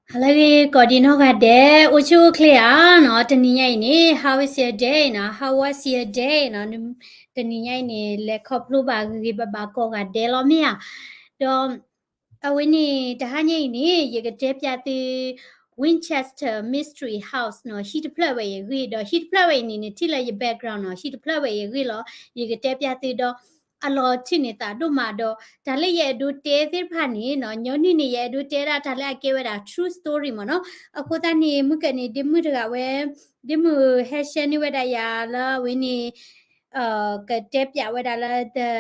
ဟါလၢအဂ့ၤ ကိးဒံနီၢ်ဂၤဒဲး အိၣ်ဆူၣ်အိၣ်ချ့ဧါနီၤ, တနံၤညါအံၤန့ၣ် How is your day နီၤ, How was your day နီၤ, တနံၤညါအံၤန့ၣ် လဲၤခီဖျိဘၣ်ဂ့ၤဂ့ၤဘၣ်ဘၣ်ကိးဂၤဒဲးလီၤမ့ၢ်ဧါ. ဒီး အဝဲန့ၣ် တဟါညါအံၤန့ၣ် ယကတဲပျးသု Winchester Mystery House နီၤ, ဟံၣ်တဖျၢၣ်ဝဲအံၤအဂ့ၢ်, ဒီးဟံၣ်တဖျၢၣ်ဝဲအံၤန့ၣ် နထံၣ်လၢယ background နီၤ, ဟံၣ်တဖျၢၣ်ဝဲအံၤအဂ့ၢ်လီၤ. ယကတဲပျးသုဒီး အလီၤထံၣ်န့ၢ်သးဒိၣ်မးဒီး တၢ်လၢယအဲၣ်ဒိးတဲသ့ၣ်တဖၣ်န့ၣ်နီၤ, ညီနုၢ်န့ၣ် ယအဲၣ်ဒိးတဲဒၣ်တၢ်လၢအကဲဝဲဒၣ် true story မ့ၢ်နီၤ. အဃိသတးန့ၣ် မုၢ်ကန့ၣ် ဒ့မုၣ်တဂၤဝဲ, ဒ့မုၣ်ဟဲ share န့ၢ်ဝဲဒၣ်ယၤလၢအဝဲန့ၣ် ကတဲပျးဝဲဒၣ်လၢ The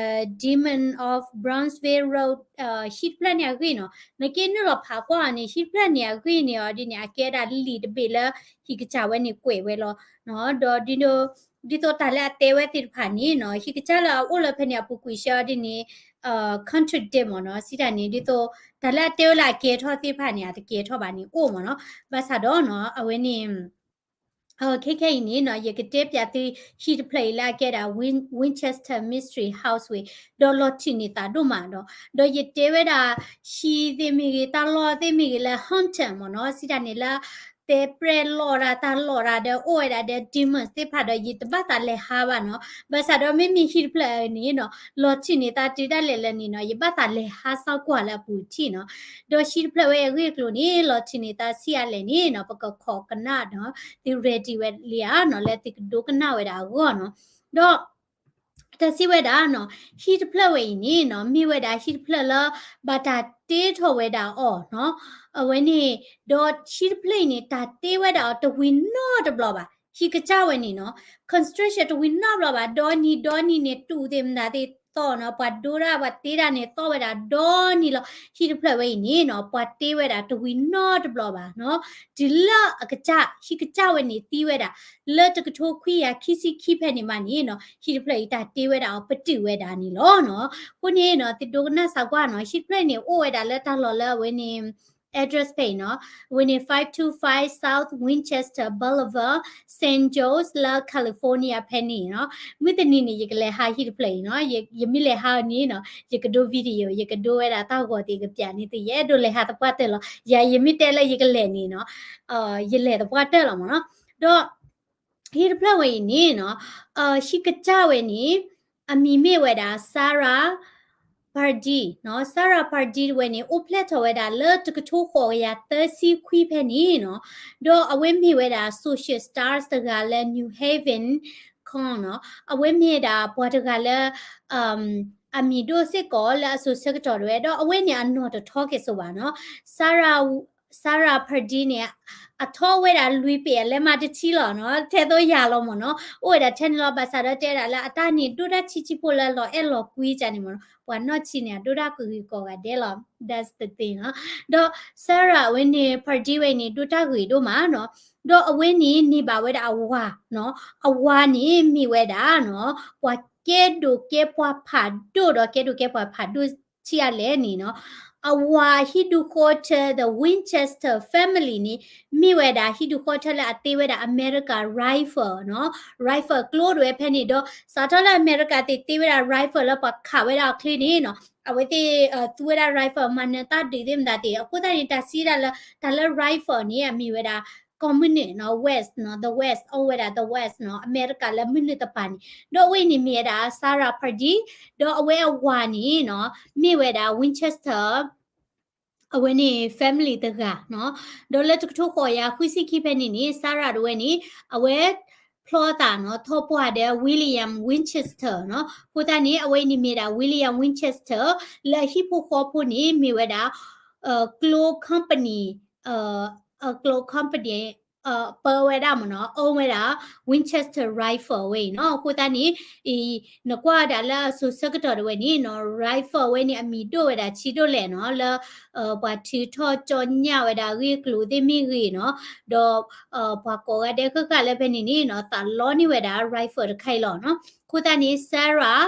Demon of Brownsville Road ဟံၣ်တဖျၢၣ်န့ၣ်အဂ့ၢ်နီၤ. နက့နုာ်လီၤဖးကွၢ်အီၤန့ၣ် ဟံၣ်တဖျၢၣ်န့ၣ်အဂ့ၢ်န့ၣ်အီၤဒ်န့ၣ် အကဲဒၣ်လံာ်တဘ့ၣ်လၢ ဟံၣ်ကစၢ်ဝဲန့ၣ်ကွဲးဝဲလီၤ. ဒီးဒ်သိး ဒ်သိးတၢ်လၢအတဲဝဲသ့ၣ်တဖၣ်န့ၣ်နီၤ, ဟံၣ်ကစၢ်လၢအအိၣ်လၢဖဲန့ၣ်အပူၤကွံာ်ဆှၢအီၤဒ်န့ၣ် contradict မ့ၢ်နီၤ, စံးတၢ်န့ၣ် ဒ်သိး တၢ်လၢအတဲဝဲလၢအကဲထီၣ်သ့ၣ်တဖၣ်န့ၣ် အတကဲထီၣ်ဘၣ်န့ၣ်အိၣ်မ့ၢ်နီၤ. ဘၣ်ဆၣ်ဒီးနီၤ အဝဲန့ၣ် ခဲခဲအံၤန့ၣ်နီၤ ယကတဲပျးသု ဟံၣ်တဖျၢၣ်အံၤလၢအကဲဒၣ် Win- Winchester Mystery House ဝဲ, ဒီးလီၤထံၣ်န့ၢ်သးဒိၣ်မးဒီး, ဒီးယတဲဝဲဒၣ် ဟံၣ်သ့ၣ်မ့ၢ်ဂ့ၤ တၢ်လီၢ်သ့ၣ်မ့ၢ်ဂ့ၤလၢ haunted မ့ၢ်နီၤ, စံးတၢ်န့ၣ်လၢ တဲပြဲၢ်လီၤတၢ် တၢ်လီၤတၢ်ဒီး အိၣ်ဝဲဒၣ်ဒီး demons သ့ၣ်တဖၣ်ဒီး ယတဘၣ်သးလဲၤဟးဘၣ်နီၤ. ဘၣ်ဆၣ်ဒီးမ့မ့ၢ်ဟံၣ်တဖျၢၣ်အံၤန့ၣ်နီၤ လီၤထံၣ်န့ၢ်သးတုၤဒၣ်လဲာ်လၢန့ၣ်နီၤ ယဘၣ်သးလဲၤဟးစၢ်ကွၢ်လၢအပူၤထံၣ်နီၤ. ဒီးဟံၣ်တဖျၢၣ်ဝဲအဂ့ၢ်အကျိၤန့ၣ် လီၤထံၣ်န့ၢ်သးဆံးအါလဲၣ်န့ၣ်နီၤ ပကခိးကနၣ်ဒီး သု ready ဝဲလံဧါနီၤ လၢသုကဒိကနၣ်ဝဲဒၣ်အဂီၢ်နီၤ. ဒီး တၢ်စံးဝဲဒၣ်နီၤ ဟံၣ်တဖျၢၣ်ဝဲအံၤန့ၣ်နီၤ မ့ၢ်ဝဲဒၣ်ဟံၣ်တဖျၢၣ်လၢ ဘၣ်တၢ်တ့ထီၣ်ဝဲဒၣ်အီၤနီၤ. အဝဲန့ၣ် ဒီးဟံၣ်တဖျၢၣ်အံၤန့ၣ် တၢ်တ့ဝဲဒၣ်အီၤတဝံၤနီတဘျီဘၣ်. ဟံၣ်ကစၢ်ဝဲန့ၣ်နီၤ construction တဝံၤနီတဘျီဘၣ်. ဒီနံၤဒီနံၤန့ၣ် တူၢ်သ့ၣ်မတၤသ့ၣ်သီၣ်နီၤ ပှၤဒိတၢ်ပှၤတ့တၢ်န့ၣ် သီၣ်ဝဲဒၣ်ဒီနံၤလီၤ. ဟံၣ်တဖျၢၣ်ဝဲအံၤန့ၣ်နီၤ ပှၤတ့ဝဲဒၣ်တဝံၤနီတဘျီဘၣ်နီၤ. တုၤလၢအကစၢ် ဟံၣ်ကစၢ်ဝဲန့ၣ်သံဝဲဒၣ် လၢတကထိခွံကယၤခံဆံခံဖဲန့ၣ်မးန့ၣ်နီၤ ဟံၣ်တဖျၢၣ်အံၤတၢ်တ့ဝဲဒၣ်အီၤပတုာ်ဝဲဒၣ်န့ၣ်လီၤနီၤ. အဃိန့ၣ်နီၤ သုဒိကနၣ်စၢ်ကွၢ်နီၤ ဟံၣ်တဖျၢၣ်န့ၣ် အိၣ်ဝဲဒၣ်လၢတၢ်လီၢ်လၢအဝဲန့ၣ် address ဖဲအံၤနီၤ အဝဲန့ၣ် five two five South Winchester Boulevard, San Jose လၢ California ဖဲန့ၣ်နီၤ. မုၢ်တနံၤန့ၣ် ယကလဲၤဟးဟံၣ်တဖျၢၣ်အံၤနီၤ ယမ့ၢ်လဲၤဟးအီၤန့ၣ်နီၤ ယကဒိ video ယကဒိဝဲဒၣ်တၢ်ဂီၤသ့ၣ်ကပျးန့ၢ်သု ယအဲၣ်ဒိးလဲၤဟးသပှၢ်တၢၢ်လီၤ. ယၤယမ့ၢ်တဲလၢယကလဲၤန့ၣ်နီၤ ယလဲၤသပှၢ်တၢၢ်လီၤမ့ၢ်နီၤ. ဒီး ဟံၣ်တဖျၢၣ်ဝဲအံၤန့ၣ်နီၤ ဟံၣ်ကစၢ်ဝဲန့ၣ် အမံၤမ့ၢ်ဝဲဒၣ် Sarah Pardee နီၤ. Sarah Pardee ဝဲန့ၣ် အိၣ်ဖျဲၣ်ထီၣ်ဝဲဒၣ်လၢတကထိဃိးကယၤသၢဆံခွံဖဲန့ၣ်နီၤ. ဒီးအဝဲမ့ၢ်ဝဲဒၣ် social stars တဂၤလၢ New Haven Con နီၤ. အဝဲမ့ၢ်ဒၣ်ပှၤတဂၤလၢ အမံၤဒိၣ်စ့ၢ်ကီးလၢအစိၤဆၢကတီၢ်တဝဲ ဒီးအဝဲန့ၣ်အနီၢ်တထီက့ၤစိဘၣ်နီၤ. Sarah Sarah Pardee န့ၣ် အထီဝဲဒၣ်လွံၢ်ပ့ၢ်အလဲမးတထံလီၤနီၤ ထဲသိးယၤလီၤမ့ၢ်နီၤ. အိၣ်ဝဲဒၣ်ထဲန့ၣ်လီၤ ဘၣ်ဆၣ်ဒီးတဲဒၣ်လၢအတၢ်န့ၣ် ဒိၣ်တၢ်ထံဆံးဖိလၢလီၤအဲၣ်လီၤကွံကန့ၣ်မ့ၢ်နီၤ ပှၤနီၢ်ဆံးန့ၣ် အဒိၣ်တၢ်ကဂ့ၤကိးဂၤဒဲးလီၤ that's the thing နီၤ. ဒီး Sarah အဝဲန့ၣ် Pardee ဝဲန့ၣ် ဒိၣ်တၢ်ဂ့ၤဒိၣ်မးနီၤ. ဒီးအဝဲန့ၣ်န့ၢ်ဘၣ်ဝဲဒၣ်အဝၤနီၤ အဝၤန့ၣ်မ့ၢ်ဝဲဒၣ်နီၤ ပှၤကဲဒိၣ်ကဲပှၤဖးဒိၣ်ဒီးကဲဒိၣ်ကဲပှၤဖးဒိၣ်ဆံးအါလဲၣ်န့ၣ်နီၤ. အဝၤဟံၣ်ဒူၣ်ဃီထၢ the Winchester family န့ၣ် မ့ၢ်ဝဲဒၣ်ဟံၣ်ဒူၣ်ဃီထၢလၢအတ့ဝဲဒၣ် America rifle နီၤ rifle ကျိဒၣ်ဝဲဖဲန့ၣ်ဒီး စးထီၣ်လၢ America သ့ၣ်တ့ဝဲဒၣ် rifle လၢပှၤခးဝဲဒၣ်အီၤချ့န့ၣ်နီၤ အဝဲသ့ၣ်သူဝဲဒၣ် rifle မၤနၢၤတၢ်ဒုးသ့ၣ်မတၤသ့ၣ် အဃိသတးန့ၣ် တၢ်စံးဒၣ်လၢ တၢ်လၢ rifle န့ၣ် အမ့ၢ်ဝဲဒၣ် ကီၢ်မုၢ်နုာ်နီၤ West နီၤ the West အိၣ်ဝဲဒၣ် the West နီၤ America လၢမုၢ်နုာ်တပၤန့ၣ် ဒီးအဝဲအံၤန့ၣ်မ့ၢ်ဝဲဒၣ် Sarah Pardee ဒီးအဝဲအဝၤန့ၣ်နီၤ မ့ၢ်ဝဲဒၣ် Winchester အဝဲန့ၣ် family တဂၤနီၤ. ဒီးလၢတကထိဃိးကယၤဃုဆံခံဖဲန့ၣ်န့ၣ် Sarah တဝဲန့ၣ် အဝဲဖျီသးနီၤ ထီၣ်ပှၢ်ဒီး William Winchester နီၤ. အဃိသတးန့ၣ် အဝဲအံၤန့ၣ်မ့ၢ်ဒၣ် William Winchester လၢအဟံၣ်ဖိဃီဖိန့ၣ် မ့ၢ်ဝဲဒၣ် ကျိ company ကျိ company ပၢဝဲဒၣ်မ့ၢ်နီၤ own ဝဲဒၣ် Winchester rifle ဝဲအံၤနီၤ. အဃိသတးန့ၣ် နကွၢ်ဝဲဒၣ်လၢအစိၤဆၢကတီၢ်တဝဲန့ၣ်နီၤ rifle ဝဲန့ၣ် အမံၤဒိၣ်ဝဲဒၣ်ဆံးဒိၣ်လဲၣ်နီၤ လၢ ပှၤထုးထီၣ်ကၠီညၣ်ဝဲဒၣ်အဂ့ၢ်အကျိၤသ့ၣ်မ့ၢ်ဂ့ၤနီၤ ဒီး ပှၤကိးဂၤဒဲးဃၣ်ဃၣ်လၢဖဲန့ၣ်န့ၣ်နီၤ သးလီန့ၢ်ဝဲဒၣ် rifle တခါအံၤလီၤနီၤ. အဃိသတးန့ၣ် Sarah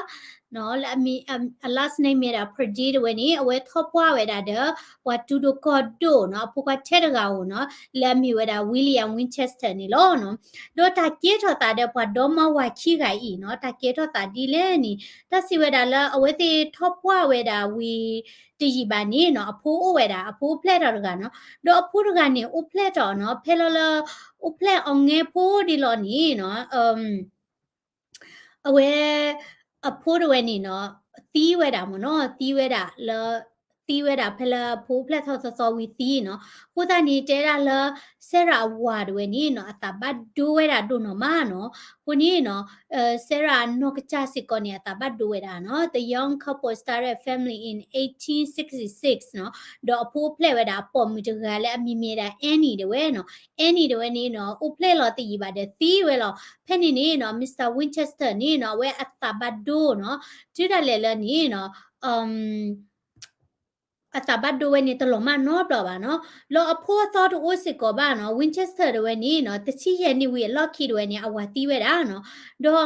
နီၤ လၢအမံၤ အ last name မ့ၢ်ဒၣ် Perdee တဝဲန့ၣ် အဝဲထီၣ်ပှၢ်ဝဲဒၣ်ဒီး ပှၤတူၢ်ဒိၣ်ကီၢ်ဒိၣ်နီၤ အဖိခွါထဲတဂၤဧိၤနီၤ လၢအမ့ၢ်ဝဲဒၣ် William Winchester န့ၣ်လီၤနီၤ. ဒီးတၢ်ကဲထီၣ်သးဒီးပှၤဒီမါဝၤခံဂၤအံၤနီၤ တၢ်ကဲထီၣ်သးဒ်လဲၣ်န့ၣ် တၢ်စံးဝဲဒၣ်လၢအဝဲသ့ၣ်ထီၣ်ပှၢ်ဝဲဒၣ်ဝံၤတယံာ်ဘၣ်န့ၣ်နီၤ အဖိအိၣ်ဝဲဒၣ် အဖိအိၣ်ဖျဲၣ်ထီၣ်တဂၤနီၤ. ဒီးအဖိတဂၤန့ၣ် အိၣ်ဖျဲၣ်ထီၣ်နီၤ ဖဲလီၤလၢ အိၣ်ဖျဲၣ်အီၤငဲဖိဒ်လီၤန့ၣ်နီၤ အဝဲ အဖိတဝဲန့ၣ်နီၤ သံဝဲဒၣ်မ့ၢ်နီၤ သံဝဲဒၣ်လၢ သံဝဲဒၣ်ဖဲလၢအဖိအိၣ်ဖျဲၣ်ထီၣ်သီသီဝံၤသံနီၤ. အဃိသတးန့ၣ် တဲဒၣ်လၢ Sarah အဝၤတဝဲန့ၣ်နီၤ အသးဘၣ်ဒိဝဲဒၣ်ဒိၣ်နီၢ်မးနီၤ. အဃိန့ၣ်နီၤ Sarah နီၢ်ကစၢ်စ့ၢ်ကီးန့ၣ် အသးဘၣ်ဒိဝဲဒၣ်နီၤ. The young couple started a family in eighteen sixty-six နီၤ. ဒီးအဖိအိၣ်ဖျဲၣ်ဝဲဒၣ်အပိာ်မုၣ်တဂၤလၢအမံၤမ့ၢ်ဒၣ် Annie တဝဲနီၤ. Annie တဝဲန့ၣ်နီၤ အိၣ်ဖျဲၣ်လီၤတယံာ်ဘၣ်ဒီးသံဝဲလီၤ. ဖဲန့ၣ်န့ၣ်နီၤ Mister Winchester န့ၣ်နီၤ အဝဲအသးဘၣ်ဒိနီၤ တုၤဒၣ်လဲာ်လၢန့ၣ်နီၤ အသးဘၣ်ဒိဝဲန့ၣ်တလီၤမၢ်နီတဘျီဘၣ်နီၤ. လၢအဖိအသီတအိၣ်စ့ၢ်ကီးဘၣ်နီၤ Winchester တဝဲန့ၣ်နီၤ တဆံယဲၢ်နံၣ်ဝံၤအလီၢ်ခံတဝဲန့ၣ် အဝၤသံဝဲဒၣ်နီၤ. ဒီး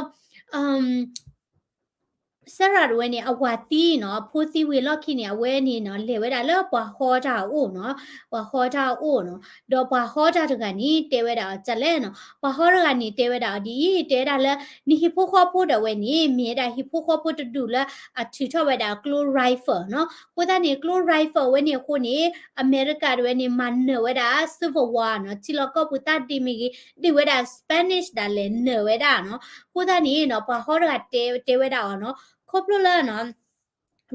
Sarah တဝဲန့ၣ် အဝၤသံနီၤ အဖိသံဝံၤအလီၢ်ခံန့ၣ် အဝဲန့ၣ်နီၤ လဲၤဝဲဒၣ်လၢပှၤဟီတၢ်အအိၣ်နီၤ ပှၤဟီတၢ်အအိၣ်နီၤ. ဒီးပှၤဟီတၢ်တဂၤန့ၣ် တဲဝဲဒၣ်အီၤဒ်လဲၣ်နီၤ ပှၤဟီတဂၤန့ၣ် တဲဝဲဒၣ်အီၤဒ်အံၤ တဲဝဲဒၣ်လၢ နဟံၣ်ဖိဃီဖိဒၣ်ဝဲန့ၣ် မ့ၢ်ဝဲဒၣ်ဟံၣ်ဖိဃီဖိတဒူၣ်လၢအထုးထီၣ်ဝဲဒၣ်ကျိ rifle နီၤ. အဃိသတးန့ၣ် ကျိ rifle ဝဲန့ၣ်အဃိန့ၣ် အမဲရကၤတဝဲန့ၣ် မၤနၢၤဝဲဒၣ် Civil War နီၤ ထံလီၢ်ကီၢ်ပူၤတၢ်ဒ့မ့ၢ်ဂ့ၤ ဒ့ဝဲဒၣ် Spanish ဒၣ်လဲာ်နၢၤဝဲဒၣ်နီၤ. အဃိသတးန့ၣ်နီၤ ပှၤဟီတဂၤတဲ တဲဝဲဒၣ်အီၤနီၤ ခီဖျိလၢနီၤ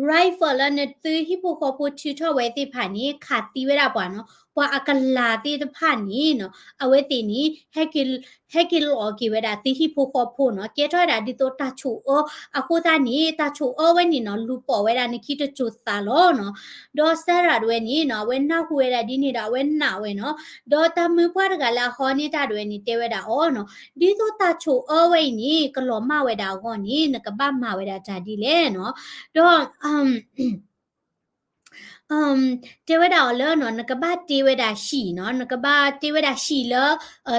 rifle လၢနသုဟံၣ်ဖိဃီဖိထုးထီၣ်ဝဲသ့ၣ်တဖၣ်န့ၣ် ခးသံဝဲဒၣ်ပှၤနီၤ ပှၤအကလၤသ့ၣ်တဖၣ်န့ၣ်နီၤ အဝဲသ့ၣ်န့ၣ် ဟဲက့ၤ ဟဲက့ၤလီၤက့ၤဝဲဒၣ်သုဟံၣ်ဖိဃီဖိနီၤ ကဲထီၣ်ဝဲဒၣ်ဒ်သိးတၢ်ဆိၣ်အၢ အဃိသတးန့ၣ် တၢ်ဆိၣ်အၢဝဲန့ၣ်နီၤ လူၤပိာ်ဝဲဒၣ်နခံတစိၤသးလီၤနီၤ. ဒီး Sarah တဝဲန့ၣ်နီၤ အဝဲနၢ်ဟူဝဲဒၣ်ဒ်န့ၣ်ဒီး အဝဲနာ်ဝဲနီၤ. ဒီးတၢ်မုၢ်ပှၢ်တဂၤလၢအဟီန့ၢ်တၢ်တဝဲန့ၣ် တဲဝဲဒၣ်အီၤနီၤ ဒ်သိးတၢ်ဆိၣ်အၢဝဲအံၤန့ၣ် ကလီၤမၢ်ဝဲဒၣ်အဂီၢ်န့ၣ် နကဘၣ်မၤဝဲဒၣ်တၢ်ဒ်လဲၣ်နီၤ. ဒီး တဲဝဲဒၣ်အီၤလၢနီၤ နကဘၣ်တ့ဝဲဒၣ်ဟံၣ်နီၤ နကဘၣ်တ့ဝဲဒၣ်ဟံၣ်လၢ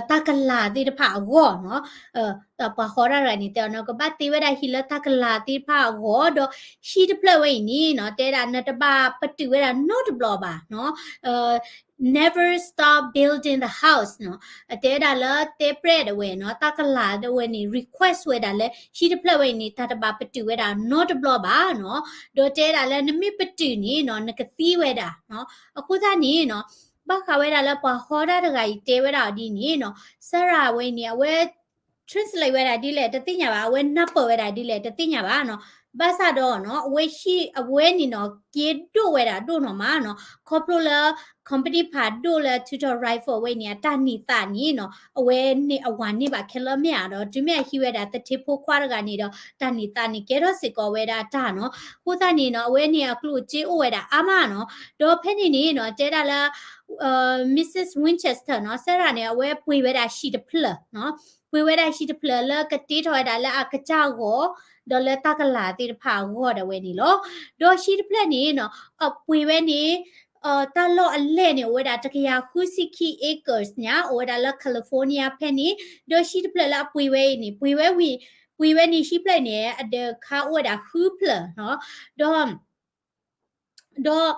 တၢ်ကလၤသ့ၣ်တဖၣ်အဂီၢ်နီၤ. ပှၤဟီတၢ်တဂၤန့ၣ် တဲအီၤ နကဘၣ်တ့ဝဲဒၣ်ဟံၣ်လၢတၢ်ကလၤသ့ၣ်တဖၣ်အဂီၢ် ဒီးဟံၣ်တဖျၢၣ်ဝဲအံၤန့ၣ်နီၤ တဲဒၣ်နတဘၣ်ပတုာ်ဝဲဒၣ်နီတဘျီဘၣ်နီၤ never stop building the house နီၤ. တဲဒၣ်လၢတဲပြဲၣ်တဝဲနီၤ တၢ်ကလၤတဝဲန့ၣ် request ဝဲဒၣ်လၢ ဟံၣ်တဖျၢၣ်ဝဲအံၤန့ၣ် တၢ်တဘၣ်ပတုာ်ဝဲဒၣ်နီတဘျီဘၣ်နီၤ. ဒီးတဲဒၣ်လၢနမ့ၢ်ပတုာ်န့ၣ်နီၤ နကသံဝဲဒၣ်နီၤ. အဃိသတးန့ၣ်နီၤ ဘၣ်ဃးဝဲဒၣ်လၢပှၤဟီတၢ်တဂၤအံၤတဲဝဲဒၣ်အီၤဒ်န့ၣ်နီၤ Sarah ဝဲအံၤန့ၣ် အဝဲ translate ဝဲဒၣ်ဒ်လဲၣ်တသ့ၣ်ညါဘၣ် အဝဲနၢ်ပၢၢ်ဝဲဒၣ်ဒ်လဲၣ်တသ့ၣ်ညါဘၣ်နီၤ. ဘၣ်ဆၣ်ဒီးနီၤ အဝဲဟံၣ်အဝဲန့ၣ်နီၤ က့ဒိၣ်ဝဲဒၣ်ဒိၣ်နီၢ်မးနီၤ ခီဖျိလၢ company ဖးဒိၣ်လၢထုးထီၣ် rifle ဝဲအံၤန့ၣ် အတၢ်န့ၢ်သးန့ၣ်နီၤ အဝဲန့ၣ်အဝၤန့ၢ်ဘၣ်ခဲလၢာ်မ့ၢ်ဧါဒီး တုၤမ့ၢ်အဟံးဝဲဒၣ်သထ့ဖိခွါတဂၤန့ၣ်ဒီး တၢ်န့ၢ်သးန့ၣ်ကဲထီၣ်စ့ၢ်ကီးဝဲဒၣ်အတၢ်နီၤ. အဃိသတးန့ၣ်နီၤ အဝဲန့ၣ်အကျိၣ်အစ့အိၣ်ဝဲဒၣ်အါမးနီၤ. ဒီးဖဲန့ၣ်န့ၣ်နီၤ တဲဒၣ်လၢ Missus Winchester နီၤ Sarah န့ၣ် အဝဲပှ့ၤဝဲဒၣ်ဟံၣ်တဖျၢၣ်နီၤ ပှ့ၤဝဲဒၣ်ဟံၣ်တဖျၢၣ်လၢကတ့ထီၣ်ဝဲဒၣ်လၢအကစၢ်အဂီၢ် ဒီးလၢတၢ်ကလၤသ့ၣ်တဖၣ်အဂီၢ်ဒၣ်ဝဲန့ၣ်လီၤ. ဒီးဟံၣ်တဖျၢၣ်န့ၣ်နီၤ အပှ့ၤဝဲန့ၣ် တၢ်လီၢ်အလဲၢ်န့ၣ် အိၣ်ဝဲဒၣ်တကယၤဃုဆံခံ acres ညါ အိၣ်ဝဲဒၣ်လၢ California ဖဲန့ၣ် ဒီးဟံၣ်တဖျၢၣ်လၢအပှ့ၤဝဲအံၤန့ၣ် ပှ့ၤဝဲဝံၤ ပှ့ၤဝဲန့ၣ်ဟံၣ်ဖျၢၣ်န့ၣ် အဒၢးခါအိၣ်ဝဲဒၣ်ဃုဖျၢၣ်နီၤ ဒီး ဒီး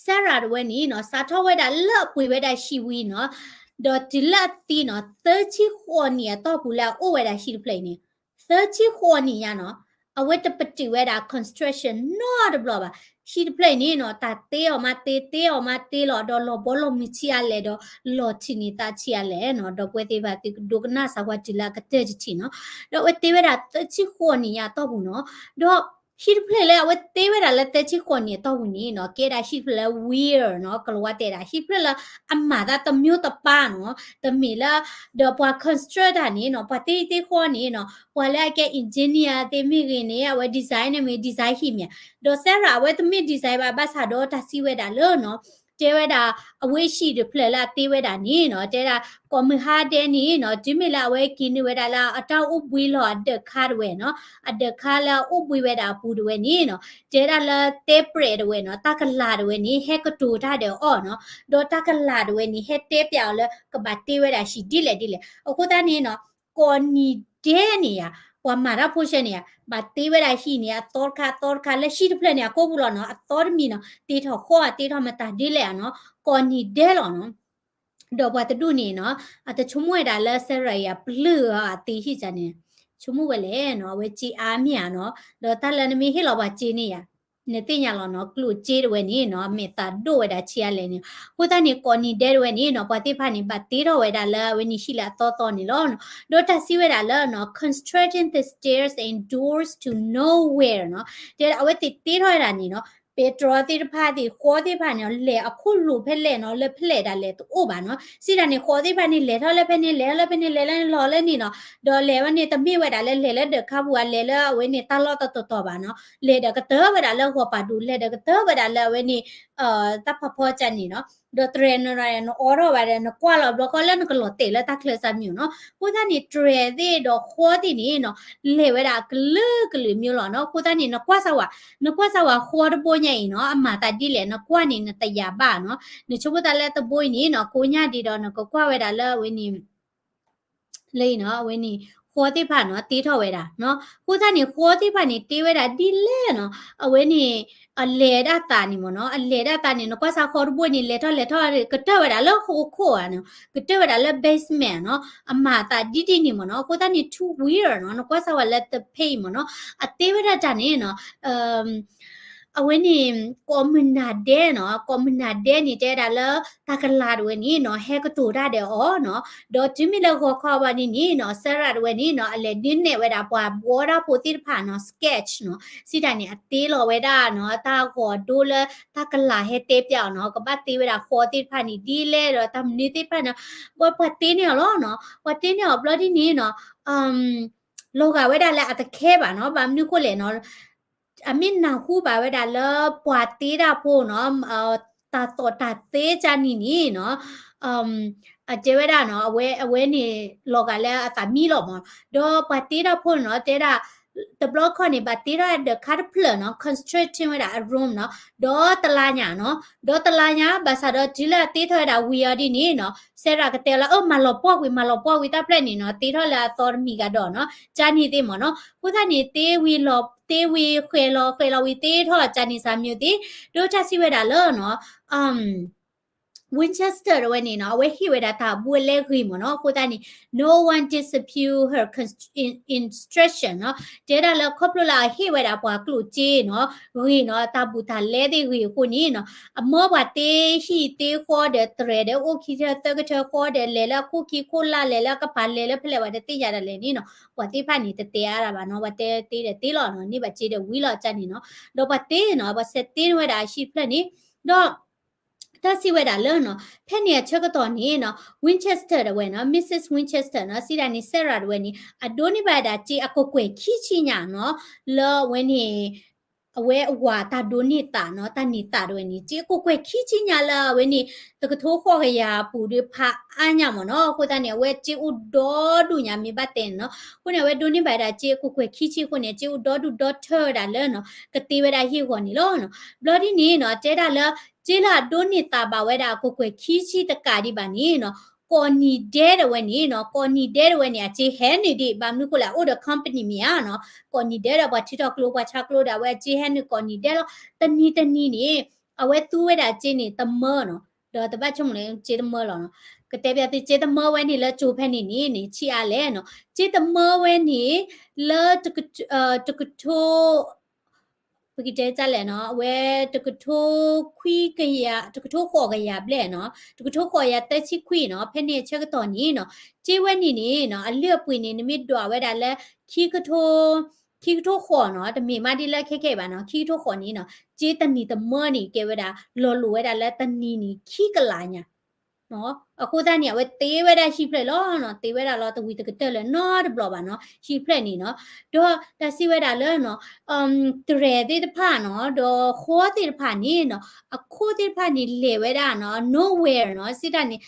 Sarah တဝဲန့ၣ်နီၤ စးထီၣ်ဝဲဒၣ်လၢအပှ့ၤဝဲဒၣ်ဟံၣ်ဝံၤနီၤ ဒီးတုၤလၢအသံနီၤ သၢဆံဃိးနံၣ်အတီၢ်ပူၤလၢအအိၣ်ဝဲဒၣ်ဟံၣ်တဖျၢၣ်အံၤန့ၣ် သၢဆံဃိးနံၣ်ညါနီၤ အဝဲတပတုာ်ဝဲဒၣ် construction နီတဘျီဘၣ်. ဟံၣ်တဖျၢၣ်အံၤန့ၣ်နီၤ တၢ်တ့အီၤမးတ့ တ့အီၤမးတ့လီၤ ဒီးလီၤဘီလီၤမုၢ်ဆံးအါလဲၣ်ဒီး လီၤထံးန့ၢ်သးဆံးအါလဲၣ်နီၤ ဒီပုၢ်ဝဲၢ်သ့ၣ်တဖၣ် သုကဒိကနၣ်စၢၤကွၢ်တုၤလၢအကတၢၢ်တထံၣ်နီၤ ဒီးအဝဲတ့ဝဲဒၣ်သၢဆံဃိးနံၣ်ညါအတီၢ်ပူၤနီၤ ဒီး ဟံၣ်တဖျၢၣ်လၢအဝဲတ့ဝဲဒၣ်လၢသၢဆံဃိးနံၣ်အတီၢ်ပူၤန့ၣ်နီၤ ကဲဒၣ်ဟံၣ်တဖျၢၣ်လၢ where နီၤ ကလၤဝါတဲဒၣ် ဟံၣ်တဖျၢၣ်လၢအမၤသးတမျိုးတပါနီၤ တမ့ၢ်လၢ ဒီးပှၤ construct တၢ်န့ၣ်နီၤ ပှၤတ့တ့ဃီန့ၣ်နီၤ ပှၤလၢအကဲ engineer သ့ၣ်မ့ၢ်ဂ့ၤန့ၣ် အဝဲ design န့ၣ်မ့ၢ် design ဟံၣ်မ့ၢ်ဧါ ဒီး Sarah အဝဲတမ့ၢ် design ဘၣ် ဘၣ်ဆၣ်ဒီးတၢ်စံးဝဲဒၣ်လၢနီၤ တဲဝဲဒၣ် အဝဲဟံၣ်တဖျၢၣ်လၢအတ့ဝဲဒၣ်န့ၣ်နီၤ တဲဒၣ် ကိးမုၢ်ဟါဒဲးန့ၣ်နီၤ တုၤမ့ၢ်လၢအဝဲက့ၤနုာ်ဝဲဒၣ်လၢအတၢ်အိၣ်ဘှံးလီၤအဒၢးခါတဝဲနီၤ အဒၢးခါလၢအအိၣ်ဘှံးဝဲဒၣ်အပူၤတဝဲန့ၣ်နီၤ တဲဒၣ်လၢတဲပြဲၣ်တဝဲနီၤ တၢ်ကလၤတဝဲန့ၣ် ဟဲကတိၤတၢ်ဒီးအီၤနီၤ ဒီးတၢ်ကလၤတဝဲန့ၣ် ဟဲတဲပျးအီၤလၢကဘၣ်တ့ဝဲဒၣ်ဟံၣ်ဒ်လဲၣ်ဒ်လဲၣ် အဃိသတးန့ၣ်နီၤ ကိးနံၤဒဲးန့ၣ်ယါ ပှၤမၤတၢ်ဖိဆဲန့ၣ်ဧါ, ဘၣ်တ့ဝဲဒၣ်ဟံၣ်န့ၣ် အသီတခါ အသီတခါ လၢဟံၣ်တဖျၢၣ်န့ၣ် အကိာ်ပူၤလီၤနီၤ, အသီတမံၤနီၤ, တ့ထီၣ်ဃီ အတ့ထီၣ်မတၤဒ်လဲၣ်ဧါနီၤ, ကိးနံၤဒဲးလီၤနီၤ. ဒီးပှၤတဒူၣ်န့ၣ်နီၤ, အတဆိကမိၣ်ဝဲဒၣ်လၢ Sarah အံၤအပျုၢ်အသ့ဟံၣ်န့ၣ်, ဆိကမိၣ်ဝဲလဲၣ်နီၤ, အဝဲစ့အါမ့ၢ်ဧါနီၤ, ဒီးတၢ်လၢနမ့ၢ်ဟ့ၣ်လီၤပှၤစ့န့ၣ်ဧါ, နသ့ၣ်ညါလီၤနီၤ, ကျိၣ်စ့တဝဲန့ၣ်နီၤ, အမဲာ်သးဒိၣ်ဝဲဒၣ်ဆံးအါလဲၣ်န့ၣ်, အဃိသတးန့ၣ် ကိးနံၤဒဲးတဝဲန့ၣ်နီၤ, ပှၤသ့ၣ်တဖၣ်န့ၣ် ဘၣ်တ့ထီၣ်ဝဲဒၣ်လၢအဝဲန့ၣ်ဟံၣ်လၢအသီသီန့ၣ်လီၤ. ဒီးတၢ်စံးဝဲဒၣ်လၢနီၤ, constructing the stairs and doors to nowhere နီၤ, တဲအဝဲသ့ၣ်တ့ထီၣ်ဝဲဒၣ်န့ၣ်နီၤ, ပဲတြီသ့ၣ်တဖၣ်သ့ၣ် ဃီသ့ၣ်တဖၣ်န့ၣ် လဲၤအခိၣ်လိၤဖဲလဲၣ်နီၤ, လၢဖဲလဲၣ်ဒၣ်လဲာ်တအိၣ်ဘၣ်နီၤ, စံးတၢ်န့ၣ် ဃီသ့ၣ်တဖၣ်န့ၣ် လဲၤထီၣ်လၢဖဲန့ၣ် လဲၤထီၣ်လၢဖဲန့ၣ် လဲၤလီၤလၢန့ၣ်နီၤ, ဒီးလဲၤဝဲန့ၣ် တမ့ၢ်ဝဲဒၣ်လၢလဲၤလၢဒၢးခါပူၤ အလဲၤလၢအဝဲန့ၣ်တၢ်လီၢ်တတီၤတီၤဘၣ်နီၤ, လဲၤဒီးကတၢၢ်ဝဲဒၣ်လၢဂီၤပာ်ဒူ လဲၤဒီးကတၢၢ်ဝဲဒၣ်လၢအဝဲန့ၣ် တၢ်ဖးဖီကၢ်န့ၣ်နီၤ, ဒီးတြဲၤနရၤ နအိးထီၣ်ဘၣ်ဒီး နကွၢ်လီၤဘျီဃီလၢနကလီၤတဲာ်လၢတၢ်ချၢစၢ်မံၤနီၤ, အဃိသတးန့ၣ် တြဲၤသ့ၣ်ဒီးဃီသ့ၣ်န့ၣ်နီၤ, လဲၤဝဲဒၣ်အကလုာ်ကလုာ်မံၤလီၤနီၤ, အဃိသတးန့ၣ် နကွၢ်စၢ်ဝဲ, နကွၢ်စၢ်ဝဲဃီတဘိညါအံၤနီၤ, အမၤသးဒ်လဲၣ် နကွၢ်န့ၣ် နတယာ်ဘၣ်နီၤ, နဆိကမိၣ်သးလၢတဘိအံၤန့ၣ်နီၤ, ကိးညါဒံးဒီး နကကွၢ်ဝဲဒၣ်လၢအဝဲန့ၣ် လၢအံၤနီၤ, အဝဲန့ၣ် ဃီသ့ၣ်တဖၣ်နီၤ တ့ထီၣ်ဝဲဒၣ်နီၤ, အဃိသတးန့ၣ် ဃီသ့ၣ်တဖၣ်န့ၣ် တ့ဝဲဒၣ်ဒ်လဲၣ်နီၤ, အဝဲန့ၣ် အလဲၤဒၣ်သးန့ၣ်မ့ၢ်နီၤ, အလဲၤဒၣ်သးန့ၣ် နကွၢ်စၢ်ဃီတဘိန့ၣ် လဲၤထီၣ်လဲၤထီၣ် ကတၢၢ်ဝဲဒၣ်လၢဃိခိၣ်ဧါနီၤ, ကတၢၢ်ဝဲဒၣ်လၢ basement နီၤ, အမၤသးဒ်ဒ်န့ၣ်မ့ၢ်နီၤ, အဃိသတးန့ၣ် too weird နီၤ, နကွၢ်စၢ်ဝဲလၢတဖဲအံၤမ့ၢ်နီၤ, အတ့ဝဲဒၣ်တၢ်န့ၣ်နီၤ အဝဲန့ၣ် ကိးမုၢ်နၤဒဲးနီၤ, ကိးမုၢ်နၤဒဲးန့ၣ် တဲဝဲဒၣ်လၢ တၢ်ကလၤတဝဲန့ၣ်နီၤ ဟဲကတိၤတၢ်ဒီးအီၤနီၤ, ဒီးတုၤမ့ၢ်လၢဂီၤခီဘၣ်န့ၣ်န့ၣ်နီၤ Sarah တဝဲန့ၣ်နီၤ အလဲၤဒုးနဲၣ်ဝဲဒၣ်ပှၤဘှီတၢ်ဖိသ့ၣ်တဖၣ်နီၤ sketch နီၤ, စံးတၢ်န့ၣ် အတ့လီၤဝဲဒၣ်နီၤ တၢ်ဂီၤဒိလၢတၢ်ကလၤဟဲတဲပျးအီၤနီၤ, ကဘၣ်တ့ဝဲဒၣ်ဃီသ့ၣ်တဖၣ်န့ၣ် ဒ်လဲၣ်ဒီးတၢ်မနုၤသ့ၣ်တဖၣ်န့ၣ်, ပှၤတ့န့ၢ်အီၤလီၤနီၤ, ပှၤတ့န့ၢ်အီၤဘျီဒ်န့ၣ်နီၤ လီၤဂာ်ဝဲဒၣ်လၢအတခဲဘၣ်နီၤ, ဘၣ်မနုၤဃိလဲၣ်နီၤ, အမ့ၢ်နၢ်ဟူဘၣ်ဝဲဒၣ်လၢပှၤတ့တၢ်ဖိနီၤ, တၢ်သီၣ်တၢ်သ့ကၢ်နံၣ်န့ၣ်နီၤ, အတဲဝဲဒၣ်နီၤ အဝဲ အဝဲန့ၣ် လီၤဂာ်လၢအသးမံလီၤမး, ဒီးပှၤတ့တၢ်ဖိနီၤ တဲဒၣ် တဘျီခီန့ၣ် ဘၣ်တ့ထီၣ်ဒီးခါတဖျၢၣ်နီၤ constructing ဝဲဒၣ်အ room နီၤ, ဒီးတလါညါနီၤ, ဒီးတလါညါ ဘၣ်ဆၣ်ဒီးတုၤလၢအတ့ထီၣ်ဝဲဒၣ်ဝံၤအီၤဒ်န့ၣ်နီၤ Sarah ကတဲလၢ အၢ မၤလီၤပှီၢ်ကွံာ် မၤလီၤပှီၢ်ကွံာ်တၢ်ဖျၢၣ်န့ၣ်နီၤ, တ့ထီၣ်လၢအသီတမံၤကဒီးနီၤ, ကၢ်နံၣ်သ့ၣ်မးနီၤ, အဃိသတးန့ၣ် တ့ဝံၤလီၤ တ့ဝံၤဃဲၤလီၤ ဃဲၤလီၤဝံၤတ့ထီၣ်ကၢ်နံၣ်စၢ်မံၤသ့ၣ်, ဒီးတၢ်စံးဝဲဒၣ်လၢနီၤ Winchester တဝဲန့ၣ်နီၤ အဝဲဟ့ၣ်ဝဲဒၣ်တၢ်ဘူးအလဲဂ့ၤမးနီၤ, အဃိသတးန့ၣ် no one dispute her cons- in- instruction နီၤ, တဲဒၣ်လၢခီဖျိလၢအဟ့ၣ်ဝဲဒၣ်ပှၤကျိၣ်စ့နီၤ ဂ့ၤနီၤ, တၢ်ဘူးတၢ်လဲသ့ၣ်ဂ့ၤအဃိန့ၣ်နီၤ, အမၢပှၤတ့ဟံၣ်တ့ဃီဒီးတြဲၤဒီးအိၣ်ခံထၢသၢကထၢဃီဒီး လဲၤလၢအခိၣ်ခံခိၣ်လာ် လဲၤလၢအကပၤ လဲၤလၢဖဲလဲၣ်ဝဲတသ့ၣ်ညါဒၣ်လဲာ်န့ၣ်နီၤ, ပှၤသ့ၣ်တဖၣ်န့ၣ် တတဲအါဒၣ်ဘၣ်နီၤ, ပှၤတဲတ့ဒီးတ့လီၤနီၤ, န့ၢ်ဘၣ်စ့ဒီးဝံၤလီၤကၢ်နံၣ်နီၤ, ဒီးပှၤတ့နီၤ ပှၤဆဲးတ့န့ၢ်ဝဲဒၣ်အဟံၣ်တဖျၢၣ်န့ၣ်, ဒီး တၢ်စံးဝဲဒၣ်လၢနီၤ ဖဲန့ၣ်အဆၢကတီၢ်န့ၣ်နီၤ Winchester တဝဲနီၤ Missus Winchester နီၤ စံးဒၣ်န့ၣ် Sarah တဝဲန့ၣ် အဒိးန့ၢ်ဘၣ်ဝဲဒၣ်စ့အကကွဲၢ်ခံဆံညါနီၤ လၢအဝဲန့ၣ် အဝဲအဝၤတၢ်ဒိးန့ၢ်သးနီၤ တၢ်န့ၢ်သးတဝဲန့ၣ် စ့အကကွဲၢ်ခံဆံညါလၢအဝဲန့ၣ် တကထိဃိးကယၤပူၤဒီးဖးအါညါမးနီၤ, အဃိသတးန့ၣ် အဝဲစ့အိၣ်ဒီဒူၣ်ညါမ့ၢ်ဘၣ်တဲန့ၣ်နီၤ, အဃိန့ၣ် အဝဲဒိးန့ၢ်ဘၣ်ဝဲဒၣ်စ့အကကွဲၢ်ခံဆံအဃိန့ၣ် စ့အိၣ်ဒီဒူၣ်ဒီထၢဝဲဒၣ်လၢနီၤ ကတ့ဝဲဒၣ်ဟံၣ်ဂီၤန့ၣ်လီၤနီၤ, ဘျီဒ်န့ၣ်နီၤ တဲဒၣ်လၢ စ့လၢအဒိးန့ၢ်သးဘၣ်ဝဲဒၣ်အကကွဲၢ်ခံဆံတကးဒံးဘၣ်န့ၣ်နီၤ, ကိးနံၤဒဲးတဝဲန့ၣ်နီၤ ကိးနံၤဒဲးတဝဲန့ၣ် အစ့ဟဲနုာ်ဒံး ဘၣ်မနုၤဃိလဲၣ် အအိၣ်ဒီး company မ့ၢ်ဧါနီၤ, ကိးနံၤဒဲးဒီးပှၤထုးထီၣ်ကျိ ပှၤဆါကျိဒၣ်ဝဲအစ့ဟဲနုာ်ကိးနံၤဒဲးလီၤ, တနံၤတနံၤန့ၣ် အဝဲသူဝဲဒၣ်စ့န့ၣ်တမၢနီၤ, ဒီးတဘၣ်ဆိကမိၣ်လၢစ့တမၢလီၤနီၤ, ကတဲပျးသုစ့တမၢဝဲန့ၣ်လၢကၠိဖဲန့ၣ်န့ၣ်န့ၣ် ဆံးအါလဲၣ်နီၤ, စ့တမၢဝဲန့ၣ် လၢ တကထိ ပကတဲတၢ်လဲၣ်နီၤ အဝဲ တကထိခွံကယၤ တကထိဃိးကယၤဘျဲၣ်နီၤ တကထိဃိးကယၤသၢဆံခွံနီၤ, ဖဲန့ၣ်အဆၢကတီၢ်န့ၣ်နီၤ စ့ဝဲန့ၣ်န့ၣ်နီၤ အလုၢ်အပှ့ၤန့ၣ် နမ့ၢ်ဒွးဝဲဒၣ်လၢ ခံကထိ ခံကထိဃိးနီၤ တမ့ၢ်မးဒ်လၢခဲခဲအံၤဘၣ်နီၤ ခံကထိဃိးန့ၣ်နီၤ စ့တနံၤတမၢန့ၣ် ကဲဝဲဒၣ် လီၤလိာ်ဝဲဒၣ်လၢတနံၤန့ၣ် ခံကလးညါ အဃိသတးန့ၣ် အဝဲတ့ဝဲဒၣ်ဟံၣ်ဖျၢၣ်လီၤနီၤ, တ့ဝဲဒၣ်လီၤတဝံၤတကတၢၢ်လၢၤနီတဘျီဘၣ်နီၤ, ဟံၣ်ဖျၢၣ်န့ၣ်နီၤ, ဒီးတၢ်စံးဝဲဒၣ်လၢနီၤ တြဲၤသ့ၣ်တဖၣ်နီၤ ဒီးဃီသ့ၣ်တဖၣ်န့ၣ်နီၤ အခိၣ်သ့ၣ်တဖၣ်န့ၣ် လဲၤဝဲဒၣ်နီၤ nowhere နီၤ, စံးတၢ်န့ၣ်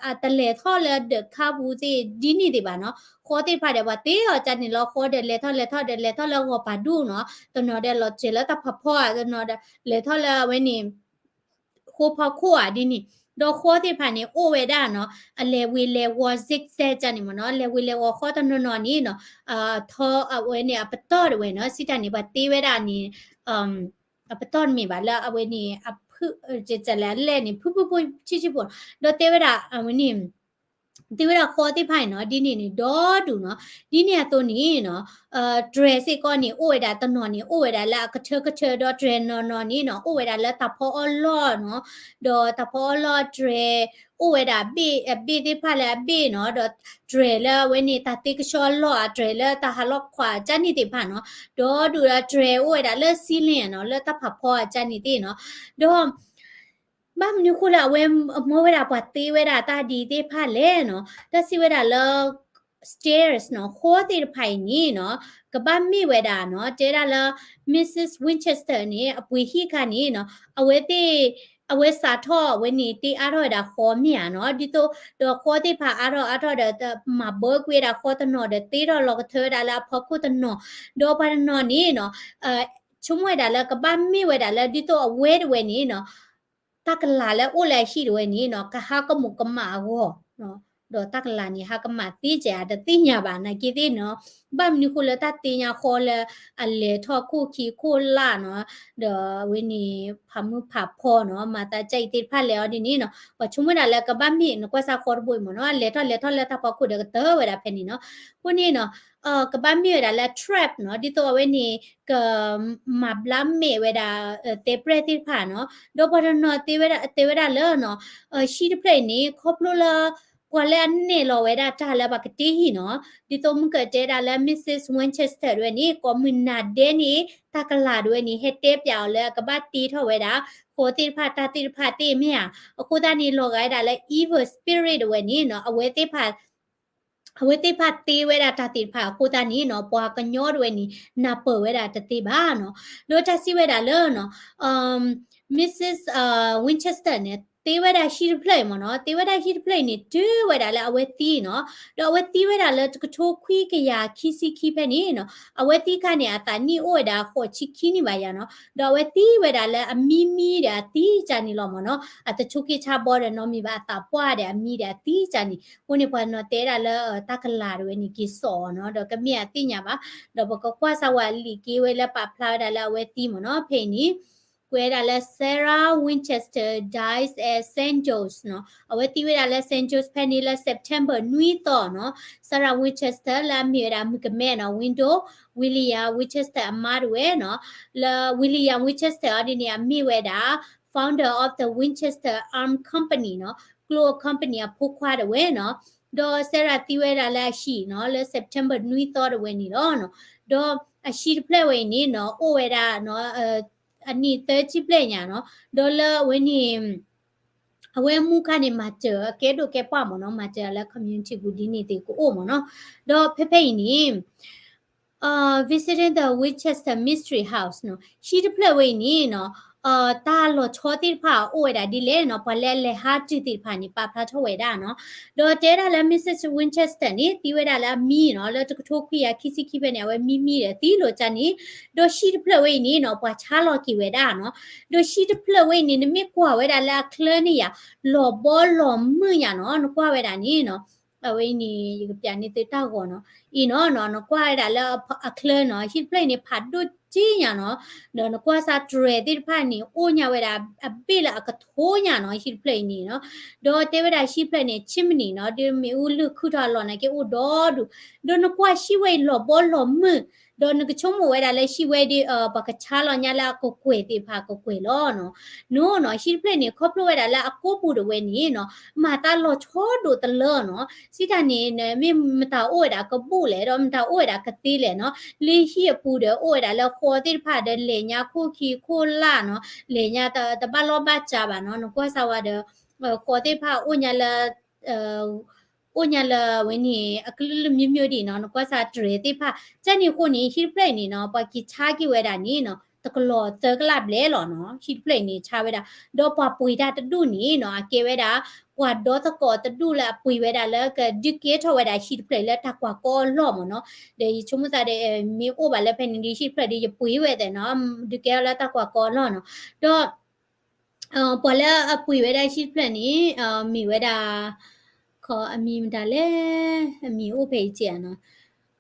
အတလဲၤထီၣ်လၢဒၢးခါပူၤသ့ၣ်ဒ်န့ၣ်သ့ၣ်ဘၣ်နီၤ, ဃီသ့ၣ်တဖၣ်ဒီး ပှၤတ့အီၤကန့ၣ်လီၤ ဃီဒီးလဲၤထီၣ်လဲၤထီၣ်ဒီးလဲၤထီၣ်လၢဂီၤပၤဒူၣ်နီၤ, တနီၤဒီးလီၤစဲၤလၢတၢ်ဖးဖီဧါ, တနီၤဒီး လဲၤထီၣ်လၢအဝဲန့ၣ် ဃိဖီခိၣ်ဧါဒ်န့ၣ်, ဒီးဃီသ့ၣ်တဖၣ်န့ၣ် အိၣ်ဝဲဒၣ်နီၤ အလဲၤဝ့ၤလဲၤဝီၤ zigzag န့ၣ်မ့ၢ်နီၤ လဲၤဝ့ၤလဲၤဝီၤဃီတနီၤနီၤန့ၣ်နီၤ အထီအဝဲန့ၣ်အပတီၢ်တဝဲနီၤ စံးတၢ်န့ၣ် ပှၤတ့ဝဲဒၣ်န့ၣ် အပတီၢ်တမ့ၢ်ဘၣ်လၢအဝဲန့ၣ် အဖု လဲၤန့ၣ် ဖုဖုဖုဆံးဆံးဖိ ဒီးတဲဝဲဒၣ်အဝဲန့ၣ် တဲဝဲဒၣ်ဃီသ့ၣ်တဖၣ်န့ၣ်နီၤ ဒ်န့ၣ်န့ၣ် ဒီဒူၣ်နီၤ ဒ်န့ၣ်အသိးန့ၣ်နီၤ တြဲၤစ့ၢ်ကီးန့ၣ် အိၣ်ဝဲဒၣ်တနီၤန့ၣ် အိၣ်ဝဲဒၣ်လၢအကထၢကထၢ ဒီးတြဲၤနီၤနီၤန့ၣ်နီၤ အိၣ်ဝဲဒၣ်လၢတၢ်ဖီအီၣ်လီၢ်နီၤ ဒီးတၢ်ဖီအီၣ်လီၢ်တြဲၤ အိၣ်ဝဲဒၣ်အဘ့ၣ် အဘ့ၣ်သ့ၣ်တဖၣ်လၢအဘ့ၣ်နီၤ ဒီးတြဲၤလၢအဝဲန့ၣ် တၢ်သ့ကဆှီအလီၢ် အတြဲၤလၢတၢ်ဟးလီၢ်ခွးကၢ်န့ၣ်သ့ၣ်တဖၣ်နီၤ ဒီဒူၣ်ဒီးတြဲၤအိၣ်ဝဲဒၣ်လၢ ceiling နီၤ လၢတၢ်ဖးဖီအကၢ်န့ၣ်သ့ၣ်နီၤ ဒီး ဘၣ်မနုၤဃိလၢအဝဲမၢဝဲဒၣ်ပှၤတ့ဝဲဒၣ်တၢ်ဒ်သ့ၣ်တဖၣ်လဲၣ်နီၤ တၢ်စံးဝဲဒၣ်လၢ stairs နီၤ ဃီသ့ၣ်တဖၣ်အံၤန့ၣ်နီၤ ကဘၣ်မ့ၢ်ဝဲဒၣ်နီၤ တဲဒၣ်လၢ Mrs Winchester န့ၣ် အပှ့ၤဟံၣ်ခါန့ၣ်နီၤ အဝဲသ့ၣ် အဝဲစးထီၣ်အဝဲန့ၣ် တ့အါထီၣ်ဝဲဒၣ်ဃီမ့ၢ်ဧါနီၤ ဒ်သိး ဒီးဃီသ့ၣ်တဖၣ်အါထီၣ်အါထီၣ်ဒီး မၤဘၢကွံာ်ဝဲဒၣ်ဃီတနီၤဒီး တ့ထီၣ်လီၤကထၢဝဲဒၣ်လၢအဖီခိၣ်တနီၤ ဒီးပှၤတနီၤန့ၣ်နီၤ ဆိကမိၣ်ဝဲဒၣ်လၢကဘၣ်မ့ၢ်ဝဲဒၣ်လၢ ဒ်သိးအဝဲတဝဲန့ၣ်နီၤ တၢ်ကလၤလၢအိၣ်လၢအဟံၣ်တဝဲန့ၣ်နီၤ ကဟးကမူးကမၣ်အဂီၢ် ဒီးတၢ်ကလၤန့ၣ် ဟးကမၣ်သ့ကဲးတသ့ၣ်ညါဘၣ် နာ်က့သ့ၣ်နီၤ ဘၣ်မနုၤဃိလၢတၢ်သ့ၣ်ညါဃီလၢ အလဲၤထီၣ်ခိၣ်ခံခိၣ်လၢ်နီၤ ဒီးအဝဲန့ၣ် ဖးမုၢ်ဖးဖီနီၤ မၤသးကၢ်အံၤသ့ၣ်တဖၣ်လဲၤအီၤဒ်န့ၣ်နီၤ ပှၤဆိကမိၣ်ဒၣ်လၢကဘၣ်မ့ၢ် နကွၢ်စၢ်ဃီတဘိအံၤမ့ၢ်နီၤ လဲၤထီၣ်လဲၤထီၣ်လၢတၢ်ဖီခိၣ်ဒီးကတၢၢ်ဝဲဒၣ်ဖဲန့ၣ်နီၤ အဃိန့ၣ်နီၤ ကဘၣ်မ့ၢ်ဝဲဒၣ်လၢ trap နီၤ ဒ်သိးအဝဲန့ၣ် ကမၤဘျါမဲာ်ဝဲဒၣ် တဲပြဲၢ်သ့ၣ်တဖၣ်နီၤ ဒီးပှၤတနီၤတဲဝဲဒၣ်လၢနီၤ ဟံၣ်တဖျၢၣ်အံၤန့ၣ် ခီဖျိလၢ ပှၤလၢအနဲၣ်လီၤဝဲဒၣ်တၢ်လၢပှၤကတ့ဟံၣ်နီၤ ဒ်သိးမုၢ်ကတဲဒၣ်လၢ Mrs Winchester တဝဲန့ၣ် ကိးမုၢ်နၤဒဲးန့ၣ် တၢ်ကလၤတဝဲန့ၣ် ဟဲတဲပျးအီၤလၢအကဘၣ်တ့ထီၣ်ဝဲဒၣ် ဃီသ့ၣ်တဖၣ်တၢ်သ့ၣ်တဖၣ်သ့ၣ်မ့ၢ်ဧါ အဃိသတးန့ၣ် လီၤဂာ်ဝဲဒၣ်လၢ evil spirit တဝဲန့ၣ်နီၤ အဝဲသ့ၣ်တဖၣ် အဝဲသ့ၣ်တဖၣ်တ့ဝဲဒၣ်တၢ်သ့ၣ်တဖၣ်အဃိသတးန့ၣ်နီၤ ပှၤကညီတဝဲန့ၣ် နၢ်ပၢၢ်ဝဲဒၣ်တသ့ဘၣ်နီၤ ဒီးတၢ်စံးဝဲဒၣ်လၢနီၤ Mrs Winchester န့ၣ် တ့ဝဲဒၣ်ဟံၣ်တဖျၢၣ်အံၤမ့ၢ်နီၤ တ့ဝဲဒၣ်ဟံၣ်တဖျၢၣ်အံၤန့ၣ် တုၤဝဲဒၣ်လၢအဝဲသံနီၤ ဒီးအဝဲသံဝဲဒၣ်လၢတကထိခွံကယၤခံဆံခံဖဲန့ၣ်နီၤ အဝဲသံခါန့ၣ် အသးနံၣ်အိၣ်ဝဲဒၣ်ဃိးဆံခံနံၣ်ဘၣ်ယၤနီၤ ဒီးအဝဲသံဝဲဒၣ်လၢအမံမံဒီးအသံကၢ်န့ၣ်လီၤမ့ၢ်နီၤ အတဆိးက့ဆါဘီဒီးနီတမံၤဘၣ် အသးပှၢ်ဒီးအမံဒီးအသံကၢ်န့ၣ် အဃိန့ၣ်ပှၤနီၤတဲဒၣ်လၢ တၢ်ကလၤတဝဲန့ၣ် က့ၤစိာ်အီၤနီၤ ဒီးကမ့ၢ်အသ့ၣ်ညါဘၣ် ဒီးပကကွၢ်စၢ်ဝဲအလံာ်က့ဝဲလၢပာ်ဖျါဝဲဒၣ်လၢ အဝဲသံမ့ၢ်နီၤ ဖဲအံၤန့ၣ် ကွဲးဒၣ်လၢ Sarah Winchester dies at Saint John's နီၤ အဝဲသံဝဲဒၣ်လၢ Saint John's ဖဲန့ၣ်လၢ September နွံသီနီၤ Sarah Winchester လၢအမ့ၢ်ဝဲဒၣ်မုၣ်ကမဲနီၤ Widow William Winchester အမါတဝဲနီၤ လၢ William Winchester အီၤဒ်န့ၣ် အမ့ၢ်ဝဲဒၣ် founder of the Winchester Arms Company နီၤ ကျိ company အဖိခွါတဝဲနီၤ ဒီး Sarah သံဝဲဒၣ်လၢအဟံၣ်နီၤ လၢ September နွံသီတဝဲန့ၣ်လီၤနီၤ ဒီးအဟံၣ်တဖျၢၣ်ဝဲအံၤန့ၣ်နီၤ အိၣ်ဝဲဒၣ်နီၤ အနံၣ်သၢဆံဘျဲၣ်ညါနီၤ ဒီးလၢအဝဲန့ၣ် အဝဲမူခါန့ၣ် မၤစၢၤအကဲဒိၣ်ကဲပှၢ်မ့ၢ်နီၤ မၤစၢၤလၢ community ပူၤဒ်န့ၣ်သ့ၣ်ကအိၣ်မ့ၢ်နီၤ ဒီးဖဲဖဲအံၤန့ၣ် Visiting the Winchester Mystery House နီၤ ဟံၣ်တဖျၢၣ်ဝဲအံၤန့ၣ်နီၤ တၢ်လီၤဆီသ့ၣ်တဖၣ်အိၣ်ဝဲဒၣ်ဒ်လဲၣ်နီၤ ပှၤလၢအလဲၤဟးတုၤသ့ၣ်တဖၣ်န့ၣ် ပာ်ဖျါထီၣ်ဝဲဒၣ်နီၤ ဒီးတဲဒၣ်လၢ Mrs Winchester န့ၣ် သံဝဲဒၣ်လၢအမံနီၤ လၢတကထိခွံကယၤခံဆံခံဖဲန့ၣ် အဝဲမံမံဒီးသံလိာ်ကၢ်န့ၣ် ဒီးဟံၣ်တဖျၢၣ်ဝဲအံၤန့ၣ်နီၤ ပှၤဆါလီၤက့ၤဝဲဒၣ်နီၤ ဒီးဟံၣ်တဖျၢၣ်ဝဲအံၤန့ၣ် နမ့ၢ်ကွၢ်ဝဲဒၣ်လၢအချၢန့ၣ်ယၤ လီၤဘီလီၤမုၢ်ညါနီၤ နကွၢ်ဝဲဒၣ်န့ၣ်နီၤ အဝဲအံၤန့ၣ် ယကပျးန့ၢ်သုတၢ်ဂီၤနီၤ အံၤနီၤ နကွၢ်ဝဲဒၣ်လၢအချၢနီၤ ဟံၣ်တဖျၢၣ်အံၤန့ၣ် ဖးဒိၣ်က့ညါနီၤ ဒီးနကွၢ်စၢ်တြဲၤသ့ၣ်တဖၣ်န့ၣ် အိၣ်ညါဝဲဒၣ်အဘ့ၣ်လၢအကထိညါနီၤ ဟံၣ်တဖျၢၣ်အံၤန့ၣ်နီၤ ဒီးတဲဝဲဒၣ်ဟံၣ်တဖျၢၣ်န့ၣ် chimney နီၤ ဒ်မ့ၣ်အူလုၢ်ခုၣ်ထီၣ်အလီၢ်နာ်က့အိၣ်ဒီဒူၣ် ဒီးနကွၢ်ဟံၣ်ဝဲအံၤလီၤဘီလီၤမုၢ် ဒီးနကဆိကမိၣ်ဝဲဒၣ်လၢဟံၣ်ဝဲဒ် ပှၤကဆါလီၤညါလၢအကကွဲၢ်သ့ၣ်တဖၣ်ကကွဲၢ်လီၤနီၤ နီၤနီၤ ဟံၣ်တဖျၢၣ်န့ၣ် ခီဖျိဝဲဒၣ်လၢအကိးပူၤတဝဲန့ၣ်နီၤ မၤသးလီၤဆီဒိၣ်တလၢနီၤ စံးတၢ်န့ၣ် မ့ၢ်မတၤအိၣ်ဝဲဒၣ်ကဘူၣ်လဲၣ် ဒီးမတၤအိၣ်ဝဲဒၣ်ကသ့လဲၣ်နီၤ လၢဟံၣ်အပူၤဒီးအိၣ်ဝဲဒၣ်လၢဃီသ့ၣ်တဖၣ်ဒီးလဲၤညါခိၣ်ခံခိၣ်လၢ်နီၤ လဲၤညါတဘၣ်လီၢ်ဘၣ်စးဘၣ်နီၤ နကွၢ်စၢ်ဝဲဒီး ဃီသ့ၣ်တဖၣ်အိၣ်ညါလၢ အိၣ်ညါလၢဝဲန့ၣ် အကလုာ်လုာ်မံၤမံၤဒံးနီၤ နကွၢ်စၢ်တြဲၤသ့ၣ်တဖၣ် ကဲန့ၣ်အဃိန့ၣ် ဟံၣ်တဖျၢၣ်အံၤန့ၣ်နီၤ ပှၤက့ၤဆါက့ၤဝဲဒၣ်န့ၣ်နီၤ တကလီၤသၢကလးဘျဲၣ်လီၤနီၤ ဟံၣ်တဖျၢၣ်အံၤန့ၣ်ဆါဝဲဒၣ် ဒီးပှၤပှ့ၤတၢ်တဒူၣ်န့ၣ်နီၤ အကဲဝဲဒၣ် ပှၤဒီသကိးတဒူၣ်လၢအပှ့ၤဝဲဒၣ်လၢကဒုးကဲထီၣ်ဝဲဒၣ်ဟံၣ်တဖျၢၣ်အံၤလၢ တၢ်ကွၢ်ကီအလီၢ်မ့ၢ်နီၤ ဒီးယဆိကမိၣ်သးဒီး မ့ၢ်အိၣ်ဘၣ်လၢဖဲန့ၣ်ဒီး ဟံၣ်တဖျၢၣ်ဒီးယပှ့ၤဝဲသ့ၣ်နီၤ ဒုးကဲထီၣ်လၢတၢ်ကွၢ်ကီအလီၢ်နီၤ ဒီး ပှၤလၢအပှ့ၤဝဲဒၣ်ဟံၣ်တဖျၢၣ်န့ၣ် မ့ၢ်ဝဲဒၣ် ခီအမံၤမတၤလဲၣ်, အမံၤအိၣ်ဖဲအံၤက့န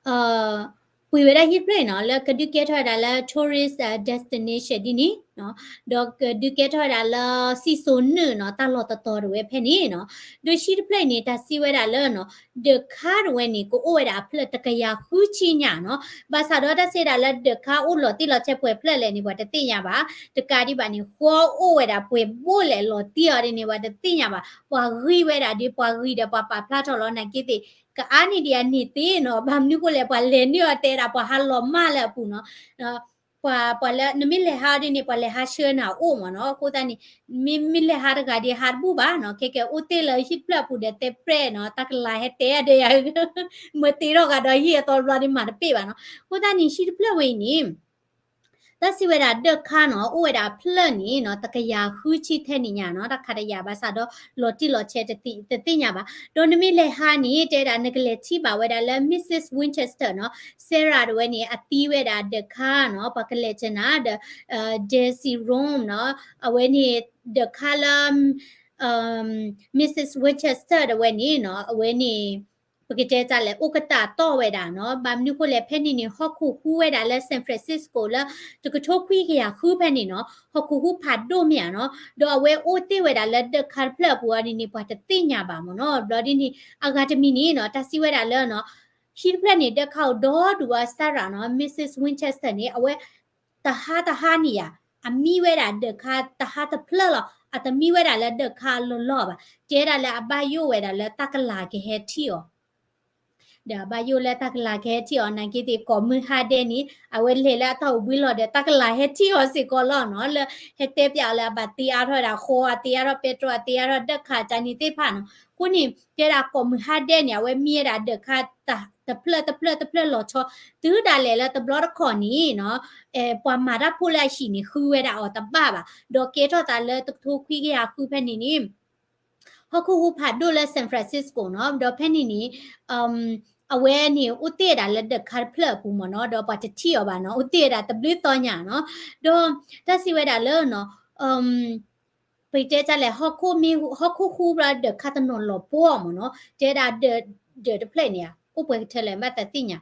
ီၤ, ပှ့ၤဝဲဒၣ်ဟံၣ်တဖျၢၣ်အံၤနီၤ လၢကဒုးကဲထီၣ်ဝဲဒၣ်လၢ tourist destination ဒ်န့ၣ်, ဒီးကဒုးကဲထီၣ်ဝဲဒၣ်လၢ စံၣ်စိၤနုာ်နီၤ တၢ်လီၢ်တတီၤတဝဲဖဲန့ၣ်နီၤ, ဒီးဟံၣ်တဖျၢၣ်အံၤန့ၣ် တၢ်စံးဝဲဒၣ်လၢနီၤ ဒၢးခါတဝဲန့ၣ် ကအိၣ်ဝဲဒၣ်အဖျၢၣ်တကယၤဃုဆံညါနီၤ, ဘၣ်ဆၣ်ဒီးတၢ်စံးဝဲဒၣ်လၢဒၢးခါအိၣ်လီၤတံၢ်လီၤဆဲးပှဲၤဖျၢၣ်လဲၣ်န့ၣ် ပှၤတသ့ၣ်ညါဘၣ်, တကးဒံးဘၣ်န့ၣ် ဃီအိၣ်ဝဲဒၣ်ပှဲၤဘိလဲၣ်လီၤတံၢ်အီၤဒ်န့ၣ် ပှၤတသ့ၣ်ညါဘၣ်, ပှၤဂံၢ်ဝဲဒၣ်ဒီး ပှၤဂံၢ်ဒီးပှၤပာ်ဖျါထီၣ်လီၤ နာ်က့သ့ၣ် ကအါန့ၢ်ဒံးအန့ၣ်သ့နီၤ, ဘၣ်မနုၤဃိလဲၣ် ပှၤလဲၤနုာ်အီၤတဲဒၣ် ပှၤဟးလီၤမၢ်လၢအပူၤနီၤ, ပှၤ ပှၤလၢ နမ့ၢ်လဲၤဟးအီၤဒ်န့ၣ် ပှၤလဲၤဟးဆှၢနၤအိၣ်မ့ၢ်နီၤ, အဃိသတးန့ၣ် မ့မ့ၢ်လဲၤဟးတဂၤဒီးဟးတဘူၣ်ဘၣ်နီၤ, ခဲကဲအိၣ်တ့ၢ်လၢဟံၣ်တဖျၢၣ်အပူၤဒီးတဲပြဲၣ်နီၤ, တၢ်ကလၤဟဲတဲဒီးယၤ မ့ၢ်တ့ထီၣ်ဂၤဒီးဟံၣ်အသီတဘျီဒီးမၤတပ့ၢ်ဘၣ်နီၤ, အဃိသတးန့ၣ် ဟံၣ်တဖျၢၣ်ဝဲအံၤန့ၣ် တၢ်စံးဝဲဒၣ်ဒၢးခါနီၤ အိၣ်ဝဲဒၣ်အဖျၢၣ်န့ၣ်နီၤ တကယၤဃုဆံထဲန့ၣ်ညါနီၤ, တၢ်ခးတယၤဘၣ်ဆၣ်ဒီး လီၤတံၢ်လီၤဆဲးတသ့ၣ်ညါဘၣ်, ဒီးနမ့ၢ်လဲၤဟးန့ၣ် တဲဒၣ်နကလဲၤထံၣ်ဘၣ်ဝဲဒၣ်လၢ Missus Winchester နီၤ, Sarah တဝဲန့ၣ် အသံဝဲဒၣ်ဒၢးခါနီၤ, ပှၤကလဲၤကနၤဒီး Daisy Room နီၤ, အဝဲန့ၣ် ဒၢးခါလၢ Missus Winchester တဝဲန့ၣ်နီၤ အဝဲန့ၣ် ပကတဲတၢ်လဲၣ် အိၣ်ကတၢ်တီၢ်ဝဲဒၣ်နီၤ, ဘၣ်မနုၤဃိလဲၣ် ဖဲန့ၣ်န့ၣ် ဟီၣ်ခိၣ်ဟူးဝဲဒၣ်လၢ San Francisco လၢ တကထိခွံကယၤဃုဖဲန့ၣ်နီၤ, ဟီၣ်ခိၣ်ဟူးဖးဒိၣ်မ့ၢ်ဧါနီၤ, ဒီးအဝဲအိၣ်တ့ၢ်ဝဲဒၣ်လၢဒၢးခါတဖျၢၣ်အပူၤအီၤဒ်န့ၣ် ပှၤတသ့ၣ်ညါဘၣ်မ့ၢ်နီၤ, ဘျီဒ်န့ၣ် အဂၤတမံၤန့ၣ်နီၤ တၢ်စံးဝဲဒၣ်လၢနီၤ ဟံၣ်တဖျၢၣ်န့ၣ် ဒၢးခါအိၣ်ဒီဒူၣ်အီၤ Sarah နီၤ Missus Winchester န့ၣ် အဝဲ တဟါတဟါန့ၣ်ယါ, အမံဝဲဒၣ်ဒၢးခါတဟါတဖျၢၣ်လီၤ, အတမံဝဲဒၣ်လၢဒၢးခါလီၢ်လီၢ်ဘၣ်, တဲဒၣ်လၢအဘၣ်ယိၣ်ဝဲဒၣ်လၢတၢ်ကလၤကဟဲထံၣ်အီၤ ဒီးအဘၣ်ယိၣ်လၢတၢ်ကလၤကဟဲထံၣ်အီၤ နာ်က့သ့ၣ် ကိးမုၢ်ဟါဒဲးန့ၣ် အဝဲလဲၤလၢအတၢ်အိၣ်ဘှံးလီၤဒီး တၢ်ကလၤဟဲထံၣ်အီၤစ့ၢ်ကီးလီၤနီၤ, လၢဟဲတဲပၠးအီၤလၢအဘၣ်တ့အါထီၣ်ဝဲဒၣ်ဃီ အတ့အါထီၣ်ပဲတြီ အတ့အါထီၣ်ဒၢးခါကန့ၣ်သ့ၣ်တဖၣ်နီၤ, အဃိန့ၣ် တဲဒၣ်ကိးမုၢ်ဟါဒဲးန့ၣ် အဝဲမံဝဲဒၣ်ဒၢးခါ တဖျၢၣ်တဖျၢၣ်တဖျၢၣ်လီၤဆီ, တုၤဒၣ်လဲာ်လၢတဘျီတခီၣ်န့ၣ်နီၤ ပှၤမၤတၢ်ဖိလၢအဟံၣ်န့ၣ် ဃုဝဲဒၣ်အီၤတဘၣ်ဘၣ်, ဒီးကဲထီၣ်သးလၢတကထိခွံကယၤဃုဖဲန့ၣ်န့ၣ် ဟီၣ်ခိၣ်ဟူးဖးဒိၣ်လၢ San Francisco နီၤ, ဒီးဖဲန့ၣ်န့ၣ် အဝဲန့ၣ်အိၣ်တ့ၢ်ဝဲဒၣ်လၢဒၢးခါတဖျၢၣ်အပူၤမ့ၢ်နီၤ, ဒီးပှၤတထံၣ်အီၤဘၣ်နီၤ, အိၣ်တ့ၢ်ဝဲဒၣ်တဘျုးသီညါနီၤ, ဒီးတၢ်စံးဝဲဒၣ်လၢနီၤ ပတဲတၢ်လဲၣ် ဟီၣ်ခိၣ်မ့ၢ် ဟီၣ်ခိၣ်ဟူးဘျီဒၢးခါတနီၤလီၤပှီၢ်မ့ၢ်နီၤ, တဲဒၣ်ဒၢး ဒၢးတဖျၢၣ်န့ၣ် အိၣ်ပှဲၤကထၢလဲၣ် ဘၣ်သးသ့ၣ်ညါ,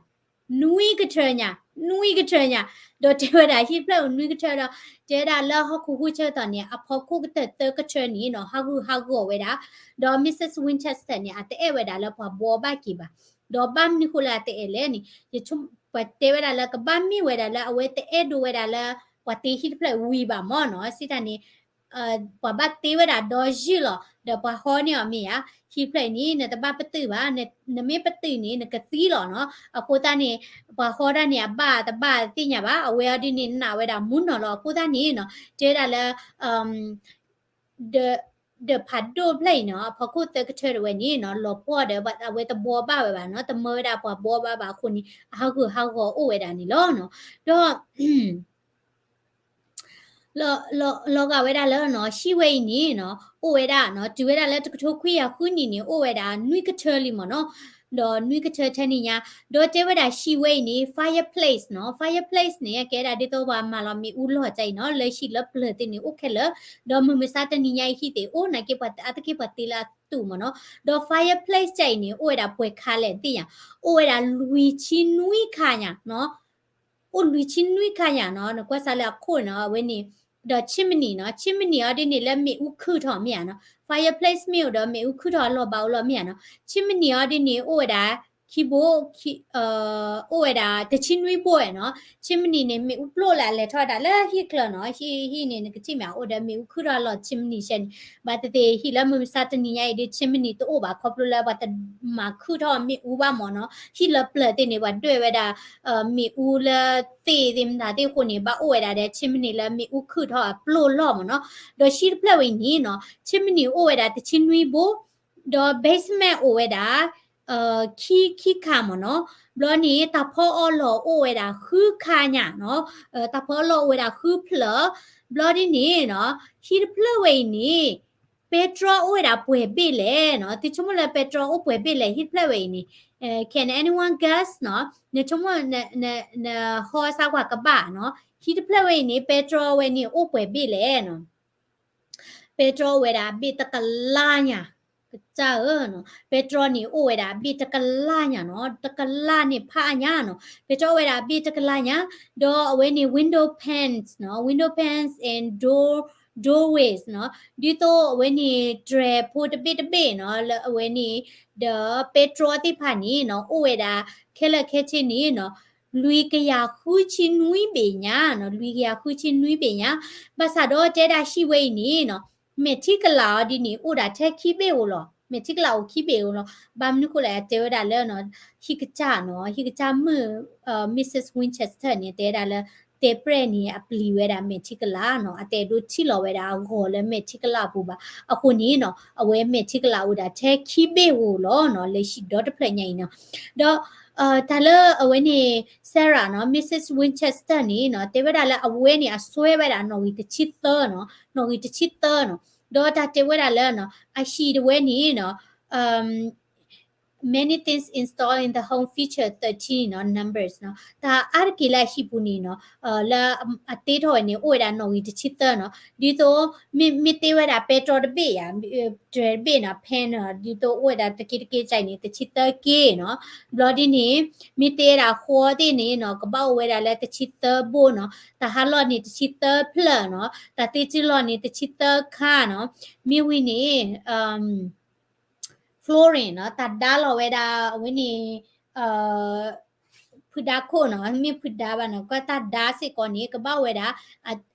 နွံကထၢညါ, နွံကထၢညါ, ဒီးတဲဝဲဒၣ်ဟံၣ်တဖျၢၣ်အိၣ်နွံကထၢဒီး တဲဒၣ်လၢဟီၣ်ခိၣ်ဟူးဆၢကတီၢ်န့ၣ် အဖီခိၣ်ကတၢၢ်သၢကထၢန့ၣ်နီၤ ဟးဂူာ်ဟးဂီၤဝဲဒၣ်, ဒီး Missus Winchester န့ၣ် အတအဲၣ်ဝဲဒၣ်လၢပှၤဘှီဘၣ်က့ၤဘၣ်, ဒီးဘၣ်မနုၤဃိလၢအတအဲၣ်လဲၣ်န့ၣ် ပှၤတဲဝဲဒၣ်လၢကဘၣ်မ့ၢ်ဝဲဒၣ်လၢအဝဲတအဲၣ်ဒိးဝဲဒၣ်လၢ ပှၤတ့ဟံၣ်တဖျၢၣ်ဝံၤဘၣ်မ့ၢ်နီၤ, စံးတၢ်န့ၣ် ပှၤဘၣ်တ့ဝဲဒၣ်ဒီယုၢ်လီၤ, ဒီးပှၤဟီန့ၢ်အီၤမ့ၢ်ဧါ, ဟံၣ်တဖျၢၣ်အံၤန့ၣ် နတဘၣ်ပတုာ်ဘၣ်, နမ့ၢ်ပတုာ်န့ၣ် နကသံလီၤနီၤ, အဃိသတးန့ၣ် ပှၤဟီတၢ်န့ၣ် အဘၣ်တဘၣ်သ့ၣ်ညါဘၣ်, အဝဲအီၤဒ်န့ၣ် နာ်ဝဲဒၣ်မူနီၤလီၤ, အဃိသတးန့ၣ်နီၤ တဲဝဲဒၣ်လၢ ဒၢးဖးဒိၣ်တဖျၢၣ်အံၤနီၤ အဖီခိၣ်သၢကထၢတဝဲန့ၣ်နီၤ လီၤပှီၢ်ဒီး အဝဲတဘှီဘၣ်ဝဲဘၣ်နီၤ, တမၢဝဲဒၣ်ပှၤဘှီဘၣ်ဘၣ်အဃိန့ၣ် အဟးဂူာ်ဟးဂီၤအိၣ်ဝဲဒၣ်န့ၣ်လီၤနီၤ, ဒီး လီၤဂာ်ဝဲဒၣ်လၢနီၤ ဟံၣ်ဝဲအံၤန့ၣ်နီၤ အိၣ်ဝဲဒၣ်နီၤ တုၤဝဲဒၣ်လၢတကထိခွံကယၤဃုနံၣ်န့ၣ် အိၣ်ဝဲဒၣ်နွံကထၢလံမ့ၢ်နီၤ, ဒီးနွံကထၢထဲန့ၣ်ညါ, ဒီးတဲဝဲဒၣ်ဟံၣ်ဝဲအံၤန့ၣ် fireplace နီၤ, fireplace န့ၣ် ကဲဒၣ်ဒ်သိးပှၤမၤလီၤမ့ၣ်အူလီၢ်တၢ်အံၤနီၤ, လၢဟံၣ်လၢပျၢၤသ့ၣ်န့ၣ် အိၣ်ခဲလၢာ်, ဒီးမုၢ်မဆါတနံၤညါအံၤဟံၣ်သ့ၣ်အိၣ် နာ်က့ပှၤအါတက့ၢ်ပှၤတ့လၢအသူၣ်မ့ၢ်နီၤ, ဒီး fireplace တၢ်အံၤန့ၣ် အိၣ်ဝဲဒၣ်ပှဲၤခါလဲၣ်သ့ၣ်ညါ, အိၣ်ဝဲဒၣ်လွံၢ်ဆံနွံခါညါနီၤ အိၣ်လွံၢ်ဆံနွံခါညါနီၤ, နကွၢ်စးလၢအခိၣ်နီၤ အဝဲန့ၣ်, ဒီး chimney နီၤ, chimney အီၤဒ်န့ၣ်လၢမ့ၣ်အူခုၣ်ထီၣ်မ့ၢ်ဧါနီၤ, fireplace မ့ၢ်အိၣ်ဒီးမ့ၣ်အူခုၣ်ထီၣ်အလီၢ်ဘၣ်အိၣ်လီၤမ့ၢ်ဧါနီၤ, chimney အီၤဒ်န့ၣ် အိၣ်ဝဲဒၣ် ခံဘိ, အိၣ်ဝဲဒၣ်တဆံနွံဘိနီၤ, chimney န့ၣ် မ့ၣ်အူပျိၢ်လၢအလဲၤထီၣ်ဝဲဒၣ်လၢဟံၣ်ချၢနီၤ, ဟံၣ်န့ၣ် နကထံၣ်မ့ၢ် အိၣ်ဒီးမ့ၣ်အူခုၣ်ထီၣ်အလီၢ် chimney ဆဲန့ၣ်, ဘၣ်သ့ၣ်သ့ၣ်ဟံၣ်လၢမုၢ်မဆါတနံၤညါအံၤဒီး chimney တအိၣ်ဘၣ် ခီဖျိလၢပှၤတမၤခုၣ်ထီၣ်မ့ၣ်အူဘၣ်မ့ၢ်နီၤ, ဟံၣ်လၢပျၢၤသ့ၣ်န့ၣ် ပှၤဒွဲၣ်ဝဲဒၣ် မ့ၣ်အူလၢသ့ၣ်သ့ၣ်မတၤသ့ၣ်အဃိန့ၣ် ဘၣ်အိၣ်ဝဲဒၣ်ဒီး chimney လၢမ့ၣ်အူခုၣ်ထီၣ်အပျိၢ်လီၢ်မ့ၢ်နီၤ, ဒီးဟံၣ်တဖျၢၣ်ဝဲအံၤန့ၣ်နီၤ chimney အိၣ်ဝဲဒၣ်တဆံနွံဘိ, ဒီး basement အိၣ်ဝဲဒၣ် ခံ ခံခါမ့ၢ်နီၤ, ဘျီန့ၣ် တၢ်ဖီအီလီၢ်အိၣ်ဝဲဒၣ်ဃုခါညါနီၤ, တၢ်ဖီအီလီၢ်အိၣ်ဝဲဒၣ်ဃုဖျၢၣ်, ဘျီဒ်န့ၣ်နီၤ, ဟံၣ်တဖျၢၣ်ဝဲအံၤန့ၣ် ပဲတြီအိၣ်ဝဲဒၣ်ပှဲၤဘ့ၣ်လဲၣ်နီၤ, သုဆိကမိၣ်လၢပဲတြီအိၣ်ပှဲၤဘ့ၣ်လဲၣ် ဟံၣ်တဖျၢၣ်ဝဲအံၤန့ၣ်, can anyone guess နီၤ, နဆိကမိၣ် နဟီစၢ်ကွၢ်ကဘၣ်နီၤ, ဟံၣ်တဖျၢၣ်ဝဲအံၤန့ၣ် ပဲတြီဝဲန့ၣ်အိၣ်ပှဲၤဘ့ၣ်လဲၣ်နီၤ. ပဲတြီအိၣ်ဝဲဒၣ်အဘ့ၣ်တကလးညါ, ကစၢ်ဧၢနီၤ, ပဲတြီန့ၣ်အိၣ်ဝဲဒၣ်အဘ့ၣ်တကလးညါနီၤ, တကလးန့ၣ်ဖးအါညါနီၤ, ပဲတြီအိၣ်ဝဲဒၣ်အဘ့ၣ်တကလးညါ, ဒီးအဝဲန့ၣ် window panes နီၤ, window panes and door doorways နီၤ, ဒ်သိးအဝဲန့ၣ် တြဲၤဖိတဘ့ၣ်တဘ့ၣ်နီၤ, လၢအဝဲန့ၣ် ဒီးပဲတြီသ့ၣ်တဖၣ်န့ၣ်နီၤ အိၣ်ဝဲဒၣ် ခဲလၢာ်ခဲဆ့န့ၣ်နီၤ လွံၢ်ကယၤဃုဆံနွံဘ့ၣ်ညါနီၤ, လွံၢ်ကယၤဃုဆံနွံဘ့ၣ်ညါ, ဘၣ်ဆၣ်ဒီးတဲဒၣ်ဟံၣ်ဝဲအံၤန့ၣ်နီၤ မဲာ်ထံကလၤအီၤဒ်န့ၣ် အိၣ်ဒၣ်ထဲခံဘ့ၣ်ဧိၤလီၤ, မဲာ်ထံကလၤအိၣ်ခံဘ့ၣ်ဧိၤလီၤ, ဘၣ်မနုၤဃိလဲၣ် တဲဝဲဒၣ်လၢနီၤ ဟံၣ်ကစၢ်နီၤ, ဟံၣ်ကစၢ်မုၣ် Missus Winchester န့ၣ် တဲဝဲဒၣ်လၢ တဲပြဲၢ်န့ၣ် အပျံၤဝဲဒၣ်မဲာ်ထံကလၤနီၤ, အတအဲၣ်ဒိးထံၣ်လီၤဝဲဒၣ်အဂီၤလၢမဲာ်ထံကလၤအပူၤဘၣ်, အဃိန့ၣ်နီၤ အဝဲမဲာ်ထံကလၤအိၣ်ဒၣ်ထဲခံဘ့ၣ်ဧိၤလီၤနီၤ, လၢဟံၣ်ဒီတဖျၢၣ်ညါအံၤနီၤ, ဒီး တၢ်လၢအဝဲန့ၣ် Sarah နီၤ Missus Winchester န့ၣ်နီၤ တဲဝဲဒၣ်လၢအဝဲန့ၣ်အစွဲဝဲဒၣ်နီၣ်ဂံၢ်တဆံသၢနီၤ, နီၣ်ဂံၢ်တဆံသၢနီၤ, ဒီးတၢ်တဲဝဲဒၣ်လၢနီၤ အဟံၣ်တဝဲန့ၣ်နီၤ Many things installed in the home feature thirteen နီၤ numbers နီၤ, တၢ်အါတက့ၢ်လၢအဟံၣ်ပူၤန့ၣ်နီၤ လၢအတ့ထီၣ်ဝဲန့ၣ် အိၣ်ဝဲဒၣ်နီၣ်ဂံၢ်တဆံသၢနီၤ, ဒ်သိး မ့ၢ် မ့ၢ်တ့ဝဲဒၣ်ပဲတြီတဘ့ၣ်ယါ တြဲၤတဘ့ၣ်နီၤ pane နီၤ ဒ်သိးအိၣ်ဝဲဒၣ်တက့တက့စဲးန့ၣ် တဆံသၢက့နီၤ, ဘျီဒ်န့ၣ် မ့ၢ်တ့ဝဲဒၣ်ဃီသ့ၣ်န့ၣ်နီၤ ကဘၣ်အိၣ်ဝဲဒၣ်လၢတဆံသၢဘိနီၤ, တၢ်ဟးလီၢ်န့ၣ်တဆံသၢဖျၢၣ်နီၤ, တၢ်သ့စ့လီၢ်န့ၣ်တဆံသၢခါနီၤ, မ့ၢ်ဝံၤန့ၣ် flooring နီၤ တၢ်ဒါလီၤဝဲဒၣ် အဝဲန့ၣ် ဖုဒါခိၣ်နီၤ မ့ၢ်ဖုဒါဘၣ်နီၤ ကွၢ်တၢ်ဒါစ့ၢ်ကီးန့ၣ် ကဘၣ်ဝဲဒၣ်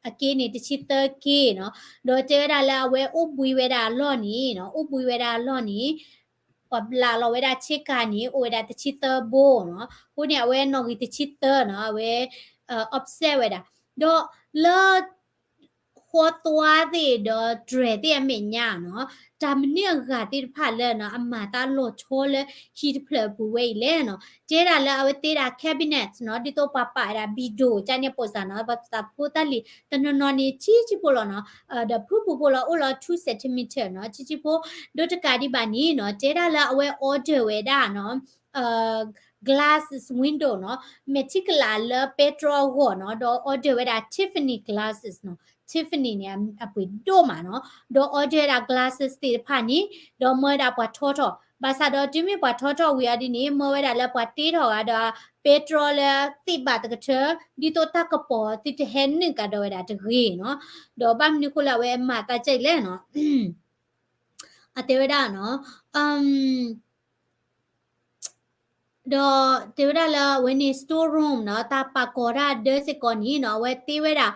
အက့န့ၣ်တဆံသၢက့နီၤ, ဒီးတဲဝဲဒၣ်လၢအဝဲအိၣ်ဘှံးဝဲဒၣ်အလီၢ်န့ၣ်နီၤ အိၣ်ဘှံးဝဲဒၣ်အလီၢ်န့ၣ် ပှၤဘျးလီၤဝဲဒၣ်ဆ့ကၤန့ၣ် အိၣ်ဝဲဒၣ်တဆံသၢဘိနီၤ, အဃိန့ၣ် အဝဲနီၣ်ဂံၢ်တဆံသၢနီၤ အဝဲ offset ဝဲဒၣ်, ဒီးလၢ ဃီသွါသ့ၣ်ဒီးတြဲၤသ့ၣ်အမဲာ်ညါနီၤ, တၢ်မနုၤအဂၤသ့ၣ်တဖၣ်လၢနီၤ အမၤသးလီၤဆီလၢဟံၣ်တဖျၢၣ်အပူၤဝဲအံၤလဲၣ်နီၤ, တဲဒၣ်လၢအဝဲသ့ဒၣ် cabinet နီၤ ဒ်သိးပှၤပာ်ဝဲဒၣ် ဘံၣ်ဒိၣ် ကန့ၣ်ပိာ်စၢ်နီၤ, ပှၤသးဖိတၢ်လံၤတနီၤနီၤန့ၣ် ဆံးဆံးဖိလီၤနီၤ, ဒီးဖုၣ်ပူၤဖိလီၤ အိၣ်လီၤ two centimeter နီၤ, ဆံးဆံးဖိ, ဒီးတကးဒံးဘၣ်န့ၣ်နီၤ တဲဒၣ်လၢအဝဲ order ဝဲဒၣ်နီၤ glasses window နီၤ, မဲာ်ထံကလၤလၢပဲတြီအဂီၢ်နီၤ, ဒီး order ဝဲဒၣ် Tiffany glasses နီၤ, Tiffany န့ၣ် အပှ့ၤဒိၣ်မးနီၤ, ဒီး order ဝဲဒၣ် glasses သ့ၣ်တဖၣ်န့ၣ်, ဒီးမၢဝဲဒၣ်ပှၤထီထီၣ်, ဘၣ်ဆၣ်ဒီးတုၤမ့ၢ်ပှၤထီထီၣ်ဝံၤအီၤဒ်န့ၣ် မၢဝဲဒၣ်လၢပှၤတ့ထီၣ်ဂၤဒီး ပဲတြီလၢသ့ၣ်ဘၣ်တကထၢ, ဒ်သိးတၢ်ကပီၤသုတဟဲနုာ်ကဒီးဝဲဒၣ်တဂ့ၤနီၤ, ဒီးဘၣ်မနုၤဃိလၢအဝဲမၤသးကဲလဲၣ်နီၤ အတဲဝဲဒၣ်နီၤ, ဒီးတဲဝဲဒၣ်လၢအဝဲန့ၣ် storeroom နီၤ, တၢ်ပာ်ကီၤတၢ်ဒၢစ့ၢ်ကီးန့ၣ်နီၤ, အဝဲသ့ဝဲဒၣ်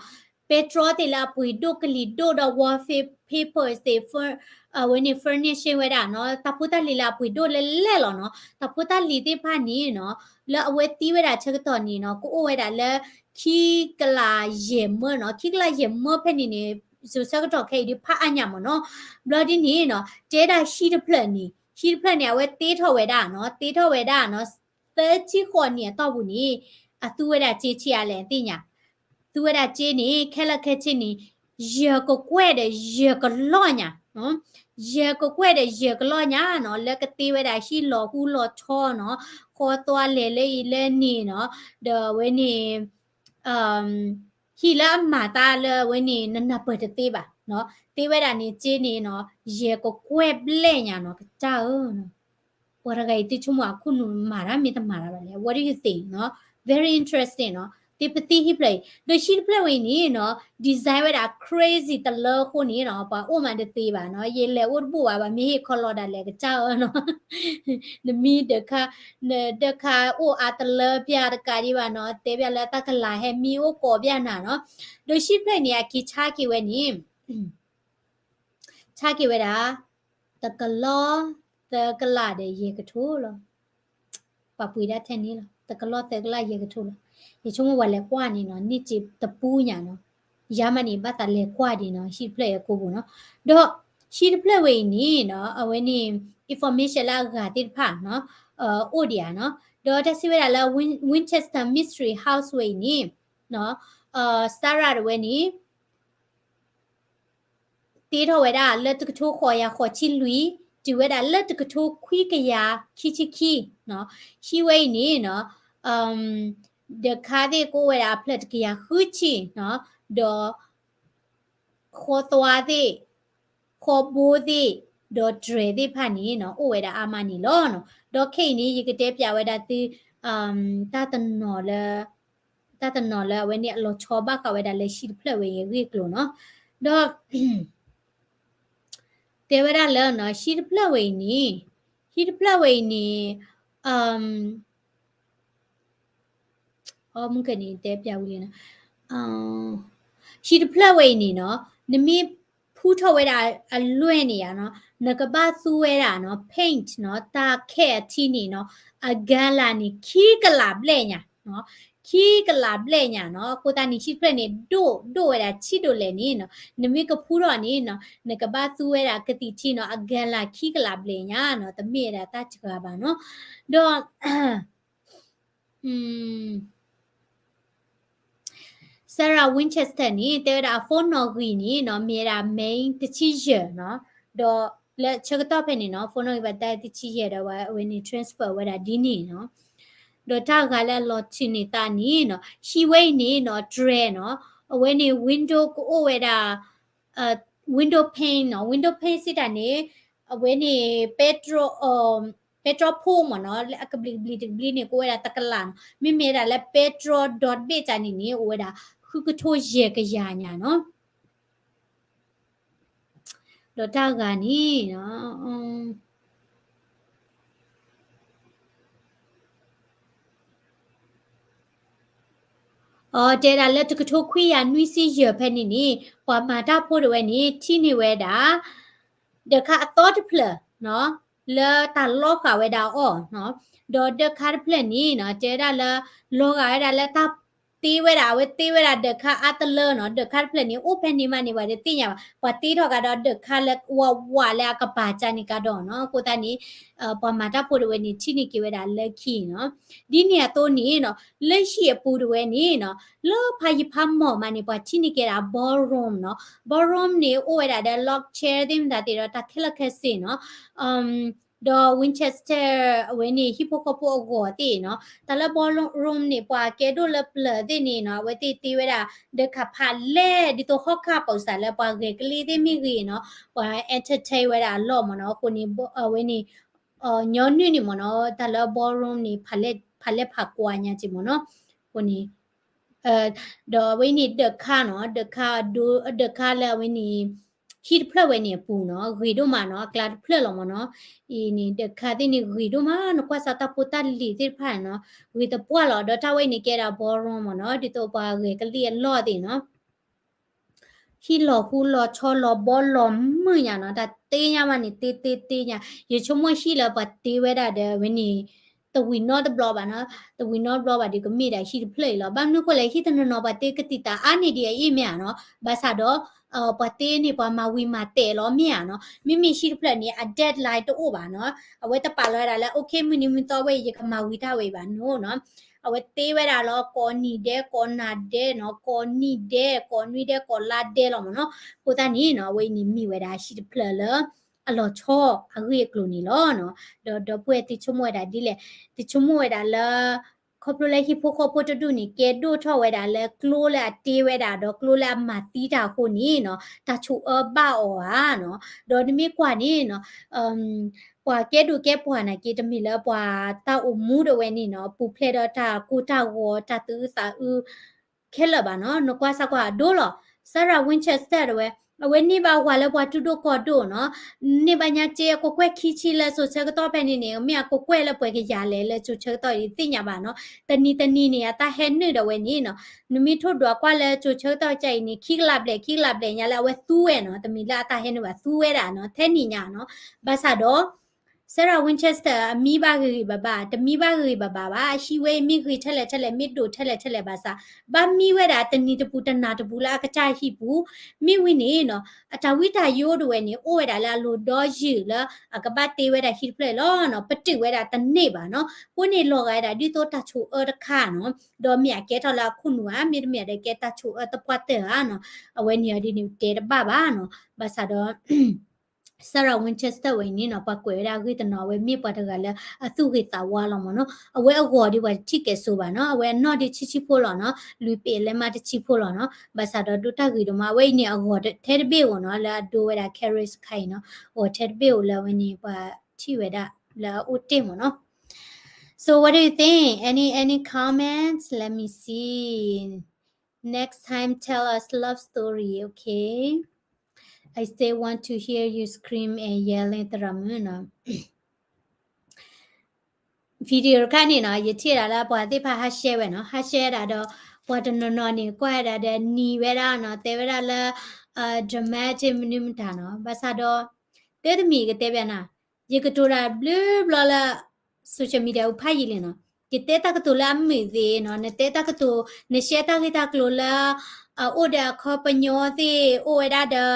ပဲတြီသ့ၣ်လၢအပှ့ၤဒိၣ်ကလံၤဒိၣ်ဒီး wallpaper သ့ၣ် အဝဲန့ၣ် furnishing ဝဲဒၣ်နီၤ, တၢ်ဖိတၢ်လံၤလၢအပှ့ၤဒိၣ်လဲၣ်လဲၣ်လီၤနီၤ, တၢ်ဖိတၢ်လံၤသ့ၣ်တဖၣ်န့ၣ်နီၤ, လၢအဝဲသ့ဝဲဒၣ်ဆၢကတီၢ်န့ၣ်နီၤ, ကအိၣ်ဝဲဒၣ်လၢ ခံကလးယဲၢ်မၢနီၤ, ခံကလးယဲၢ်မၢဖဲန့ၣ်န့ၣ် စိၤဆၢကတီၢ်ခဲအံၤဒုးဖးအါညၣ်မၢ်နီၤ, ဘျီဒ်န့ၣ်နီၤ, တဲဒၣ်ဟံၣ်တဖျၢၣ်န့ၣ်, ဟံၣ်တဖျၢၣ်န့ၣ် အဝဲသ့ထီၣ်ဝဲဒၣ်နီၤ, သ့ထီၣ်ဝဲဒၣ်နီၤ, သၢဆံဃိးနံၣ်အတီၢ်ပူၤန့ၣ်, အသူဝဲဒၣ်စ့ဆံးအါလဲၣ်သ့ၣ်ညါ, သူဝဲဒၣ်စ့န့ၣ် ခဲလၢာ်ခဲဆ့န့ၣ်, ယဲၢ်ကကွဲၢ်ဒီးယဲၢ်ကလီၢ်ညါ, ယဲၢ်ကကွဲၢ်ဒီးယဲၢ်ကလီၢ်ညါနီၤ, လၢကသ့ဝဲဒၣ်ဟံၣ်လီၤဟူလီၤထီနီၤ, ဃီသွါလဲၤလၢအံၤလၢန့ၣ်နီၤ, ဒီးအဝဲန့ၣ် ဟံၣ်လၢအမၤသးလၢအဝဲန့ၣ် နနၢ်ပၢၢ်တသ့ဘၣ်, သ့ဝဲဒၣ်န့ၣ်စ့န့ၣ်နီၤ, ယဲၢ်ကကွဲၢ်ဘျဲၣ်ညါနီၤ, ကစၢ်ဧၢနီၤ, ပှၤတဂၤအံၤသုဆိကမိၣ်အခိၣ်နူာ်မၤတၢ်မ့ၢ်တမၤတၢ်ဘၣ်လဲၣ်, what do you think နီၤ, very interesting နီၤ, သ့ပသံဟံၣ်ဖျၢၣ်အံၤ, ဒီးဟံၣ်တဖျၢၣ်ဝဲအံၤန့ၣ်နီၤ, design ဝဲဒၣ် crazy တလၢအဃိန့ၣ်နီၤ, ပှၤအိၣ်မးတသ့ဘၣ်နီၤ, ယလဲၤအိၣ်တဘူၣ်ဘၣ်, ဘၣ်မ့ၢ်ဟ့ၣ်ခီလီၤဒၣ်လဲာ်ကစၢ်ဧၢနီၤ, နမံဒၢးခါ နဒၢးခါအိၣ်အါတလၢပျၢ်တကးဒံးဘၣ်နီၤ, တဲပျၢ်လၢတၢ်ကလၤဟဲမံအိၣ်ကိးပျၢ်နၤနီၤ, ဒီးဟံၣ်တဖျၢၣ်န့ၣ် အက့ၤဆါက့ၤဝဲန့ၣ် ဆါက့ၤဝဲဒၣ် တကလီၢ် သၢကလးဒီးယဲၢ်ကထိလီၤ. ပှၤပှ့ၤဒၣ်ထဲန့ၣ်လီၤ. တကလီၢ်သၢကလးယဲၢ်ကထိလီၤ. ယဆိကမိၣ်ပှၤလဲၤကွၢ်န့ၣ်နီၤ, န့ၢ်စ့တပူညါနီၤ. ယၤမးန့ၣ် ဘၣ်သးလဲၤကွၢ်ဒံးနီၤ, ဟံၣ်တဖျၢၣ်အံၤအကိာ်ပူၤနီၤ. ဒီးဟံၣ်တဖျၢၣ်ဝဲအံၤန့ၣ်နီၤ, အဝဲန့ၣ် information လၢအဂၤသ့ၣ်တဖၣ်နီၤ, အိၣ်ဒံးဧါနီၤ. ဒီးတၢ်စံးဝဲဒၣ်လၢ Win-, Winchester Mystery House ဝဲအံၤန့ၣ် Sarah တဝဲန့ၣ် တ့ထီၣ်ဝဲဒၣ်လၢတကထိဃိးကယၤဃိးဆံလွံၢ်, တုၤဝဲဒၣ်လၢတကထိခွံကယၤခံဆံခံနီၤ. ဟံၣ်ဝဲအံၤန့ၣ်နီၤ, ဒၢးခါသ့ၣ်ကအိၣ်ဝဲဒၣ်အဖျၢၣ်တကယၤဃုဆံနီၤ, ဒီး ဃီသွါသ့ၣ် ခီဘိသ့ၣ် ဒီးတြဲၤသ့ၣ်တဖၣ်န့ၣ်နီၤ အိၣ်ဝဲဒၣ်အါမးန့ၣ်လီၤနီၤ. ဒီးခဲအံၤန့ၣ် ယကတဲပျးဝဲဒၣ်သု တၢ်တနီၤလၢ တၢ်တနီၤလၢအဝဲန့ၣ်အလီၤဆီဘၣ်ဃးဝဲဒၣ်လၢဟံၣ်တဖျၢၣ်ဝဲအံၤအဂ့ၢ်အကျိၤနီၤ. ဒီး တဲဝဲဒၣ်လၢနီၤ ဟံၣ်တဖျၢၣ်ဝဲအံၤန့ၣ် ဟံၣ်တဖျၢၣ်ဝဲအံၤန့ၣ် အမုၢ်ကန့ၣ်တဲပျးဝံၤလံနီၤ, ဟံၣ်တဖျၢၣ်ဝဲအံၤန့ၣ်နီၤ နမ့ၢ်ဖူထီၣ်ဝဲဒၣ်အလွဲၢ်န့ၣ်ယါနီၤ နကဘၣ်သူဝဲဒၣ်နီၤ paint နီၤ တၢ်ခဲအထံန့ၣ်နီၤ အဂၤလၢ်န့ၣ် ခံကလးဘျဲၣ်ညါနီၤ, ခံကလးဘျဲၣ်ညါနီၤ. အဃိသတးန့ၣ် ဟံၣ်တဖျၢၣ်န့ၣ် ဒိၣ်ဒိၣ်ဝဲဒၣ်ဆံးဒိၣ်လဲၣ်န့ၣ်နီၤ နမ့ၢ်ကဖူထီၣ်န့ၣ်နီၤ နကဘၣ်သူဝဲဒၣ်ကသံၣ်ထံနီၤ အဂၤလၢ်ခံကလးဘျဲၣ်ညါနီၤ တမ့ၢ်ဝဲဒၣ်တၢ်စှၤဘၣ်နီၤ. ဒီး Sarah Winchester န့ၣ် တဲဝဲဒၣ်အ phone နီၣ်ဂံၢ်န့ၣ်နီၤ မ့ၢ်ဝဲဒၣ် main တဆံယဲၢ်နီၤ, ဒီးလၢဆၢကတီၢ်ဖဲန့ၣ်နီၤ phone နီၣ်ဂံၢ်ဘၣ်တၢ်တဆံယဲၢ်ဒီးအဝဲန့ၣ် transfer ဝဲဒၣ်ဒ်န့ၣ်နီၤ. ဒီးတၢ်ဂၤလၢအလီၤထုးန့ၢ်သးန့ၣ်နီၤ ဟံၣ်ဝဲအံၤန့ၣ်နီၤ တြဲၤနီၤ အဝဲန့ၣ် window ကအိၣ်ဝဲဒၣ် window pane နီၤ window pane စံးတၢ်န့ၣ် အဝဲန့ၣ် ပဲတြီ ပဲတြီဖိ မ့ၢ်နီၤ လၢအကဘျံးကဘျံးတကဘျံးန့ၣ် ကအိၣ်ဝဲဒၣ်တကလးနီၤ မ့မ့ၢ်ဒၣ်လၢပဲတြီဒီတဘ့ၣ်ကန့ၣ်န့ၣ် အိၣ်ဝဲဒၣ် ဃုကထိယဲၢ်ကယၤညါနီၤ. ဒီးတၢ်ဂၤန့ၣ် အတဲဒၣ်လၢတကထိခွံကယၤနွံဆံယဲၢ်ဖဲန့ၣ်န့ၣ် ပှၤမၤတၢ်ဖိတဝဲန့ၣ် ထံၣ်န့ၢ်ဝဲဒၣ် ဒၢးခါအသီတဖျၢၣ်နီၤ လၢတၢ်လီၤဃာ်ဝဲဒၣ်အီၤနီၤ, ဒီးဒၢးခါတဖျၢၣ်န့ၣ်နီၤ တဲဝဲဒၣ်လၢ လီၤဂာ်ဝဲဒၣ်လၢတၢ်တ့ဝဲဒၣ် အဝဲတ့ဝဲဒၣ်ဒၢးခါအါတလၢနီၤ, ဒၢးခါတဖျၢၣ်န့ၣ် အိၣ်ဖဲန့ၣ်မးန့ၣ် ပှၤတသ့ၣ်ညါဘၣ်, ပှၤတ့ထီၣ်ကဒီးဒၢးခါလၢဝးဝးလၢအကပၤကန့ၣ်ကဒီးနီၤ, အဃိသတးန့ၣ် ပှၤမၤတၢ်ဖိတဝဲန့ၣ် ထံၣ်န့ၢ်က့ၤဝဲဒၣ်လၢခံနီၤ, ဒ်န့ၣ်အသိးန့ၣ်နီၤ လၢဟံၣ်အပူၤတဝဲန့ၣ်နီၤ လၢဖးယံၤဖးမီၢ်မးန့ၣ် ပှၤထံၣ်န့ၢ်က့ၤဒၣ် ballroom နီၤ, ballroom န့ၣ် အိၣ်ဝဲဒၣ်ဒီး lawn chair သ့ၣ်မတၤသ့ၣ်ဒီး တၢ်ခဲလၢာ်ခဲဆ့နီၤ, ဒီး Winchester အဝဲန့ၣ် ဟံၣ်ဖိဃီဖိအဂီၢ်သ့ၣ်နီၤ, တၢ်လၢ ballroom န့ၣ် ပှၤကဲဒိၣ်လၢပျၢၤသ့ၣ်န့ၣ်နီၤ အဝဲသ့ၣ်တ့ဝဲဒၣ် ဒၢးခါဖးလဲၢ် ဒ်သိးဟီၣ်ခၣ်ပူၤစးလၢပှၤဂဲၤကလံၣ်သ့ၣ်မ့ၢ်ဂ့ၤနီၤ, ပှၤ entertain ဝဲဒၣ်အလီၢ်မ့ၢ်နီၤ, အဃိန့ၣ် အဝဲန့ၣ် ညီနုၢ်န့ၣ်မ့ၢ်နီၤ တၢ်လၢ ballroom န့ၣ် ဖးလဲၢ်ဖးကွၢ်ညါက့မ့ၢ်နီၤ, အဃိန့ၣ် ဒီးအဝဲန့ၣ်ဒၢးခါနီၤ, ဒၢးခါဒိ ဒၢးခါလၢအဝဲန့ၣ် ဟံၣ်တဖျၢၣ်ဝဲန့ၣ်အပူၤနီၤ ဂ့ၤဒိၣ်မးနီၤ, အကျါတဖျၢၣ်လီၤမ့ၢ်နီၤ, အံၤန့ၣ် ဒၢးခါသ့ၣ်န့ၣ်ဂ့ၤဒိၣ်မး, နကွၢ်စးတၢ်ဖိတၢ်လံၤသ့ၣ်တဖၣ်နီၤ ဂ့ၤသပှၢ်လီၤ, ဒီးတၢ်ဝဲအံၤန့ၣ်ကဲဒၣ် ballroom မ့ၢ်နီၤ, ဒ်သိးပှၤဂဲၤကလံၣ်အလီၢ်သ့ၣ်နီၤ ဟံၣ်လီၤဃူလီၤဆီလီၤဘီလီၤမုၢ်ညါနီၤ, တၢ်တ့ညါမးန့ၣ် တ့တ့တ့ညါ, ယဆိကမိၣ်ဟံၣ်လၢပှၤတ့ဝဲဒၣ်ဒီး အဝဲန့ၣ် တဝံၤနီတဘျီဘၣ်နီၤ, တဝံၤနီတဘျီဘၣ်ဒီးကမ့ၢ်ဒၣ်ဟံၣ်တဖျၢၣ်အံၤလီၤ, ဘၣ်မနုၤဃိလဲၣ် ဟံၣ်တနီၤနီၤပှၤတ့ကသံၣ်သးအါန့ၢ်ဒံးအအ့ၣ်မ့ၢ်ဧါနီၤ, ဘၣ်ဆၣ်ဒီး ပှၤတ့န့ၣ် ပှၤမၤဝံၤမၤတဲာ်လီၤမ့ၢ်ဧါနီၤ, မ့မ့ၢ်ဟံၣ်တဖျၢၣ်န့ၣ် အ deadline တအိၣ်ဘၣ်နီၤ, အဝဲတပာ်လီၤဝဲဒၣ်လၢ okay မုၢ်နံၤမုၢ်သီဝဲအံၤ ယကမၤဝံၤတၢ်ဝဲအံၤဘၣ်နီၤ, အဝဲတ့ဝဲဒၣ်လီၤ ကိးနံၤဒဲး ကိးနၤဒဲးနီၤ, ကိးနံၤဒဲး ကိးနွံဒဲး ကိးလါဒဲးလီၤမ့ၢ်နီၤ, အဃိသတးန့ၣ်နီၤ အဝဲအံၤန့ၣ်မ့ၢ်ဝဲဒၣ်ဟံၣ်တဖျၢၣ်လၢ အလီၤဆီအဂ့ၢ်အကျိၤန့ၣ်လီၤနီၤ, ဒီးဒီပုၢ်ဝဲၢ်သုဆိကမိၣ်ဝဲဒၣ်ဒ်လဲၣ်, သုဆိကမိၣ်ဝဲဒၣ်လၢ ခီဖျိလၢဟံၣ်ဖိဃီဖိတဒူၣ်န့ၣ် ကဲဒိၣ်ထီၣ်ဝဲဒၣ်လၢကျိလၢအတ့ဝဲဒၣ် ဒီးကျိလၢအမၤသံတၢ်အဃိန့ၣ်နီၤ တၢ်ဆိၣ်အၢဘၣ်အီၤဧါနီၤ, ဒီးနမ့ၢ်ကွၢ်န့ၣ်နီၤ ပှၤကဲဒိၣ်ကဲပှၢ်နာ်က့ တမ့ၢ်လၢပှၤတၢ်အိၣ်မူဒၣ်ဝဲန့ၣ်နီၤ ပူၤဖျဲးဒီးတၢ်ကိၢ်တၢ်ဂီၤ တၢ်သူအုးသးအုး ခဲလၢာ်ဘၣ်နီၤ, နကွၢ်စၢ်ကွၢ်အဒိလီၤ, Sarah Winchester တဝဲ အဝဲန့ၢ်ဘၣ်ဝၤလၢပှၤတူၢ်ဒိၣ်ကီၢ်ဒိၣ်နီၤ, န့ၢ်ဘၣ်ညါက့အကကွဲၢ်ခံဆံလၢစိၤဆၢကတီၢ်ဖဲန့ၣ်န့ၣ် မ့ၢ်အကကွဲၢ်လၢပှဲၤကယၤလဲၣ် လၢစိၤဆၢကတီၢ်အံၤသ့ၣ်ညါဘၣ်နီၤ, တနံၤတနံၤန့ၣ် အတၢ်ဟဲနုာ်ဒၣ်ဝဲန့ၣ်နီၤ, နမ့ၢ်ထိၣ်ဒွးကွၢ်လၢစိၤဆၢကတီၢ်ကဲအံၤန့ၣ် ခံကလးဘျဲၣ် ခံကလးဘျဲၣ်ညါလၢအဝဲသူဝဲနီၤ, တမ့ၢ်လၢအတၢ်ဟဲနုာ်ဘၣ် သူဝဲဒၣ်နီၤ, ထဲန့ၣ်ညါနီၤ, ဘၣ်ဆၣ်ဒီး Sarah Winchester အမံဘၣ်ဂ့ၤဂ့ၤဘၣ်ဘၣ်, တမံဘၣ်ဂ့ၤဂ့ၤဘၣ်ဘၣ်ဘၣ်, အဟံၣ်ဝဲအံၤမ့ၢ်ဂ့ၤထဲလဲၣ်ထဲလဲၣ် မ့ၢ်ဒိၣ်ထဲလဲၣ်ထဲလဲၣ်ဘၣ်ဆၣ်, ဘၣ်မံဝဲဒၣ်တနံၤတပူၤတနၤတပူၤလၢအကစၢ်ဟံၣ်ပူၤ, မ့ၢ်ဝံၤန့ၣ်နီၤ အတၢ်ဝံတၢ်ယိဒၣ်ဝဲန့ၣ် အိၣ်ဝဲဒၣ်လၢအလိၤဒီယုၢ်လၢ အကဘၣ်တ့ဝဲဒၣ်ဟံၣ်တဖျၢၣ်အံၤလီၤနီၤ, ပတုာ်ဝဲဒၣ်တန့ၢ်ဘၣ်နီၤ, အဃိန့ၣ်လီၤဂာ်ဝဲဒၣ်ဒ်သိးတၢ်ဆိၣ်အၢတခါနီၤ, ဒီးမ့ၢ်အကဲထီၣ်လၢအခိၣ်နူာ်ဧါ, မ့တမ့ၢ်ဒီးကဲတၢ်ဆိၣ်အၢသပှၢ်တၢၢ်ဧါနီၤ, အဝဲန့ၣ်အဒ်န့ၣ်တဲတဘၣ်ဘၣ်နီၤ, ဘၣ်ဆၣ်ဒီး Sarah Winchester ဝဲအံၤန့ၣ်နီၤ ပှၤကွဲးဝဲဒၣ်အဂ့ၢ်တနီၤ အဝဲမ့ၢ်ပှၤတဂၤလၢအသူၣ်ဂ့ၤသးဝါလီၤမ့ၢ်နီၤ. အဝဲအဂီၤဒီးပှၤတထံၣ်ကဲၣ်ဆိးဘၣ်နီၤ. အဝဲအနီၢ်ဒီးဆံးဆံးဖိလီၤနီၤ. လွံၢ်ပ့ၤအလဲမးတဆံးဖိလီၤနီၤ. ဘၣ်ဆၣ်ဒီးဒိၣ်တၢ်ဂ့ၤဒိၣ်မး အဝဲအံၤန့ၣ် အဂီၤထဲတဘ့ၣ်ဧိၤနီၤ လၢအဒိဝဲဒၣ် Carrie ခါအံၤနီၤ. အဂီၤထဲတဘ့ၣ်ဧိၤလၢအဝဲန့ၣ် ပှၤထံၣ်ဝဲဒၣ်လၢအအိၣ်တ့ၢ်မ့ၢ်နီၤ. So what do you think? Any any comments? Let me see. Next time tell us love story, okay? I still want to hear you scream and yelling သရၣ်မုၣ်နီၤ. Video တခါန့ၣ်နီၤ ယထံၣ်ဒၣ်လၢပှၤသ့ၣ်တဖၣ်ဟး share ဝဲနီၤ ဟး share ဒၣ်ဒီး ပှၤတနီၤနီၤန့ၣ် ကွၢ်ဝဲဒၣ်ဒီးနံၤဝဲဒၣ်နီၤ တဲဝဲဒၣ်လၢ dramatic မနုၤမတၤနီၤ ဘၣ်ဆၣ်ဒီး တၢ်တမံၤကတဲဘၣ်နၤ ယကတိၤတၢ်ဘျုးဘျီလၢ social media အိၣ်ဖးယံာ်လံနီၤ ယတဲတၢ်ကတိၤလၢအမုာ်သ့နီၤ နတဲတၢ်ကတိၤ န share တၢ်ဂ့ၢ်တၢ်ကျိၤလၢ အိၣ်ဒီးအခီပညီသ့ၣ် အိၣ်ဝဲဒၣ်ဒီး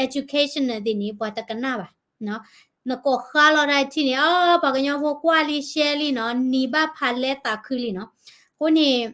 educational သ့ၣ်န့ၣ် ပှၤတကနၣ်ဘၣ် နကိးဃါလီၤတၢ်ထံၣ်န့ၣ် အ ပှၤကညီဖိကွၢ်လံ share လံနီၤ နံၤဘၣ်ဖးလဲသးခုလံနီၤ အဃိန့ၣ်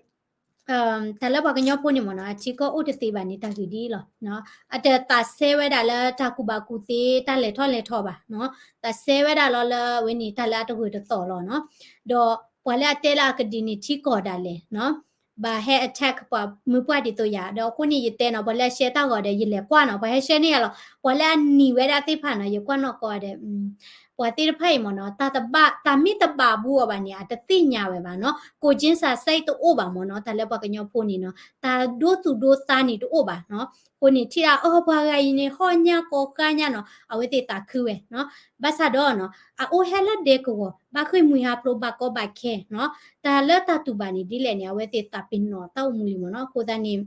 တၢ်လၢပှၤကညီဖိန့ၣ်မ့ၢ်နီၤ အထံကီၢ်အိၣ်တသ့ဘၣ်န့ၣ် တၢ်ဂ့ၢ်ဒ်အံၤလီၤ. အတသးစဲဝဲဒၣ်လၢတၢ်ကူၣ်ဘၣ်ကူၣ်သ့ တၢ်လဲၤထီၣ်လဲၤထီဘၣ်နီၤ သးစဲဝဲဒၣ်လီၤလၢအဝဲန့ၣ် တၢ်လၢအတဂၢၢ်တသီၣ်လီၤနီၤ ဒီးပှၤလၢအတဲလၢအကဒံးန့ၣ် ထံကီၢ်ဒၣ်လဲာ်နီၤ ဘၣ်ဟဲ attack ပှၤမုၢ်ပှၢ်ဒ်သိးယၤ ဒီးအဃိန့ၣ် ယတဲနီၤ ပှၤလၢအ share တၢ်ဂီၤဒီး ယလဲၤကွၢ်နီၤ ပှၤဟဲ share န့ၢ်ယၤလီၤ ပှၤလၢအနံၤဝဲဒၣ်သ့ၣ်တဖၣ်နီၤ ယကွၢ်နီၢ်ကီးဒီး ပှၤသ့ၣ်တဖၣ်အံၤမ့ၢ်နီၤ တၢ်တဘၣ် တၢ်မ့ၢ်တဘၣ်ဘူးအီၤဘၣ်န့ၣ် အတသ့ၣ်ညါဝဲဘၣ်နီၤ ကိုယ်ချင်းစာစိတ် တအိၣ်ဘၣ်မ့ၢ်နီၤ တၢ်လၢပှၤကညီဖိန့ၣ်နီၤ တၢ်ဒိသူၣ်ဒိသးန့ၣ်တအိၣ်ဘၣ်နီၤ အဃိန့ၣ် ထံၣ်ဒၣ်အီၤပှၤဂၤအံၤန့ၣ် ဟီၣ်ညါကိးဃါညါနီၤ အဝဲသ့ၣ်သးခုဝဲနီၤ ဘၣ်ဆၣ်ဒီးနီၤ အအိၣ်ဟဲလၢဒဲကဝီၤ ဘၣ်ဃ့ၢ်မှံဟးဖျိး ဘၣ်ကီဘၣ်ခဲနီၤ တၢ်လၢတၢ်တူၢ်ဘၣ်န့ၣ်ဒ်လဲၣ်န့ၣ် အဝဲသ့ၣ်သးပ့ၤနီၣ်တၢ်အိၣ်မူလံမ့ၢ်နီၤ အဃိသတးန့ၣ်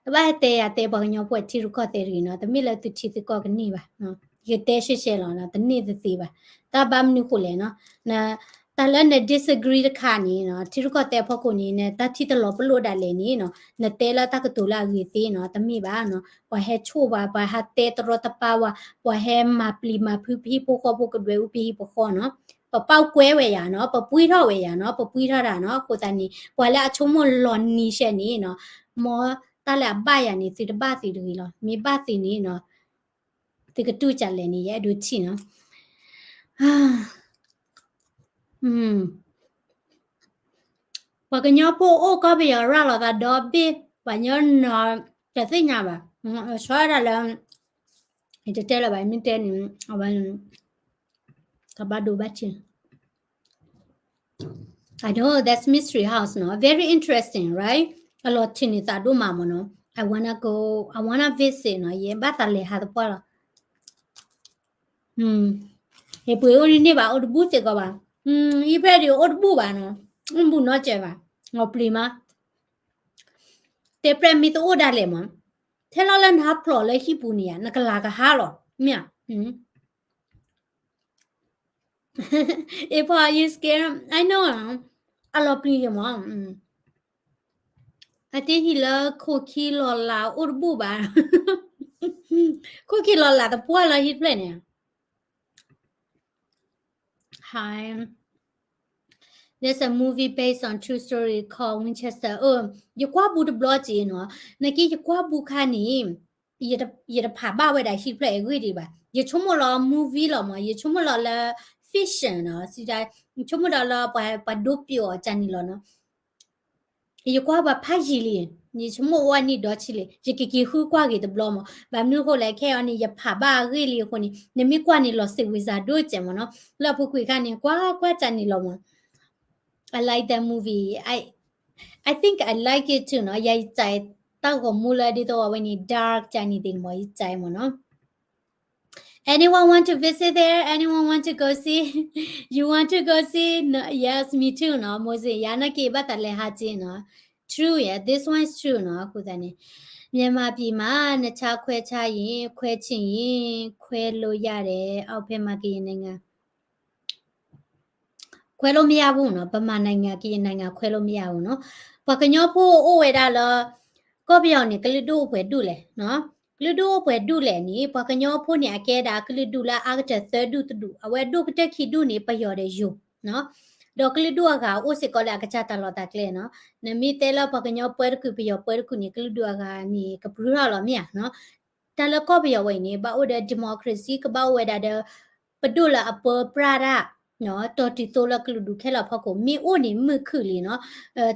တဘၣ်ဟဲတဲယၤတဲပှၤကညီဖိထံရူၢ်ကီၢ်သဲးတဂ့ၤနီၤ တမ့ၢ်လၢသုထံသုကီၢ်ကန့ၢ်ဘၣ် ယကတဲရှဲရှဲလီၤနီၤ တန့ၢ်တသ့ဘၣ် တၢ်ဘၣ်မနုၤဃိလဲၣ်နီၤ တၢ်လၢန disagree တခါန့ၣ်နီၤ ထံရူၢ်ကီၢ်သဲးအဖီခိၣ်န့ၣ် နတၢ်ထံၣ်တလီၤပလိာ်ဒၣ်လဲာ်န့ၣ်နီၤ နတဲလၢတၢ်ကတိၤလၢအဂ့ၤသ့နီၤ တမ့ၢ်ဘၣ်နီၤ ပှၤဟဲဆိၣ်ဝဲ ပှၤဟဲတဲတရီတပါဝဲ ပှၤဟဲမၤပျံၤမၤဖုးပဟံၣ်ဖိဃီဖိကဒွဲၣ်အူပဟံၣ်ပဃီနီၤ ပပာ်ကွဲဝဲယၤနီၤ ပပှံထီၣ်ဝဲယၤနီၤ ပပှံထီၣ်တၢ်နီၤ အဃိသတးန့ၣ် ပှၤလၢအဆိကမိၣ်လီၤနံၤရှဲန့ၣ်နီၤ မ်တၢ်လၢအဘၣ်ယၤန့ၣ် သုတဘၣ်သုတဂ့ၤလီၤ မ့ၢ်ဘၣ်သုန့ၣ်နီၤ သုကတူၢ်ကလဲၣ်န့ၣ် ယအဲၣ်ဒိးထံၣ်နီၤ ပှၤကညီဖိအိၣ်ကီၢ်ပယီၤရၤလီၤသးဒီဘ့ၣ် ပှၤညီနီၤတသ့ၣ်ညါဘၣ် ဆီဒၣ်လၢ ယတတဲလၢၤဘၣ် မ့ၢ်တဲန့ၣ် အဝဲ ကဘၣ်ဒိဘၣ်ထံး I know that's mystery house နီၤ very interesting, right? အလီၤထံးန့ၣ်သးဒိၣ်မးမ့ၢ်နီၤ I wanna go, I wanna visit နီၤ ယဘၣ်သးလဲၤဟးသပှၢ်လီၤ ဟ့ၣ်ပှ့ၤအိၣ်န့ၣ်န့ၢ်ဘၣ် အိၣ်တဘူၣ်စ့ၢ်ကီးဘၣ် ဟံၣ်ဖျဲၣ်ဒံးအိၣ်တဘူၣ်ဘၣ်နီၤ အိၣ်တဘူၣ်နီတစဲးဘၣ် လီၤပျံၤမး တဲပျဲၢ်မ့ၢ်တအိၣ်ဒၣ်လဲာ်မး ထဲလီၤလၢနဟးဖျိးလၢဟံၣ်ပူၤန့ၣ်ယါ နကလၤကဟါလီၤ မ့ၢ်ဧါ If you scared, I know, I know, အလီၤပျံၤက့ၤမး အတဟံၣ်လၢခိၣ်ခံလီၤလးအိၣ်တဘူၣ်ဘၣ် ခိၣ်ခံလီၤလးသပှၢ်လၢဟံၣ်ဖျဲၣ်န့ၣ် Hi. There's a movie based on true story called Winchester. အိ, ယကွၢ်ဘူးတဘျီက့နီၤ. နာ်က့ယကွၢ်ဘူးခါန့ၣ် ယတဖးဘၣ်ဝဲဒၣ်ဟံၣ်ဖျဲၣ်အဂ့ၢ်ဒံးဘၣ်. ယဆိကမိၣ်လီၤ movie လီၤမး, ယဆိကမိၣ်လီၤလၢ fiction နီၤ, ယဆိကမိၣ်ဒီးလၢပှၤဒိးပျီၣ်အီၤကန့ၣ်လီၤနီၤ. ယကွၢ်ပှၤဖးယံာ်လံ, ယဆိကမိၣ်ဝဲနံၣ်ဒီဆံလံ, ယကက့ၤဃုကွၢ်ဂ့ၤတဘျီမး. ဘၣ်မနုၤအဃိလဲၣ်, ခဲအံၤန့ၣ် ယဖးဘၣ်အဂ့ၢ်လံအဃိန့ၣ် နမ့ၢ်ကွၢ်န့ၣ်လီၤစံးဝံၤစၢ်ဒိၣ်စဲးမးနီၤ. လၢအပူၤကွံာ်ခါန့ၣ် ကွၢ်ကွၢ်ကန့ၣ်လီၤမး. I like that movie. I, I think I like it too နီၤ. ယကြိုက်တၢ်ဂီၤမူလၢဒ်သိးအဝဲန့ၣ် dark ကန့ၣ်သ့ၣ်မး ယကြိုက်မးနီၤ. Anyone want to visit there? Anyone want to go see? You want to go see? No, yes, me too နီၤ. မိုးစင် ယၤနာ်က့ဘၣ်သးလဲၤဟးက့နီၤ. True, yeah, this one is true နီၤ. အဃိသတးန့ၣ် မြန်မာပြည်မှာ နှစ်ချောင်းခွဲချောင်းရင် ခွဲချင်ရင် ခွဲလို့ရတယ် အောက်ဖက်မှာ ကရင်နိုင်ငံ ခွဲလို့မရဘူးနော်, ဗမာနိုင်ငံ ကရင်နိုင်ငံ ခွဲလို့မရဘူးနော်. ပှၤကညီဖိအိၣ်ဝဲဒၣ်လၢ ကီၢ်ပယီၤန့ၣ် ကလုာ်ဒူၣ်အိၣ်ပှဲၤဒူၣ်လဲၣ်, ကလုာ်ဒူၣ်အိၣ်ပှဲၤဒူၣ်လဲၣ်န့ၣ် ပှၤကညီဖိန့ၣ် အကဲဒၣ်ကလုာ်ဒူၣ်လၢအအါကတၢၢ်သၢဒူၣ်တဒူၣ်, အဝဲဒူၣ်ကတၢၢ်ခံဒူၣ်န့ၣ် ပယီၤဒီးယိၤ, ဒီးကလုာ်ဒူၣ်အဂၤအိၣ်စ့ၢ်ကီးလၢအကစၢ်တၢ်လီၢ်တၢ်ကျဲနီၤ. နမ့ၢ်တဲလၢပှၤကညီပၢတကုာ် ပယီၤပၢတကုာ်န့ၣ် ကလုာ်ဒူၣ်အဂၤန့ၣ် ကပြုၢ်ထီၣ်လီၤမ့ၢ်ဧါနီၤ. တၢ်လၢကီၢ်ပယီၤဝဲအံၤန့ၣ် ဘၣ်အိၣ်ဒီး democracy ကဘၣ်အိၣ်ဝဲဒၣ်ဒီး ပဒိၣ်လၢအပၢပြၢ်တၢ် တီၤတုၤသိလၢကလုာ်ဒူၣ်ခဲလၢာ်အဖီခိၣ် မ့ၢ်အိၣ်န့ၣ်မုာ်ခုၣ်လံနီၤ.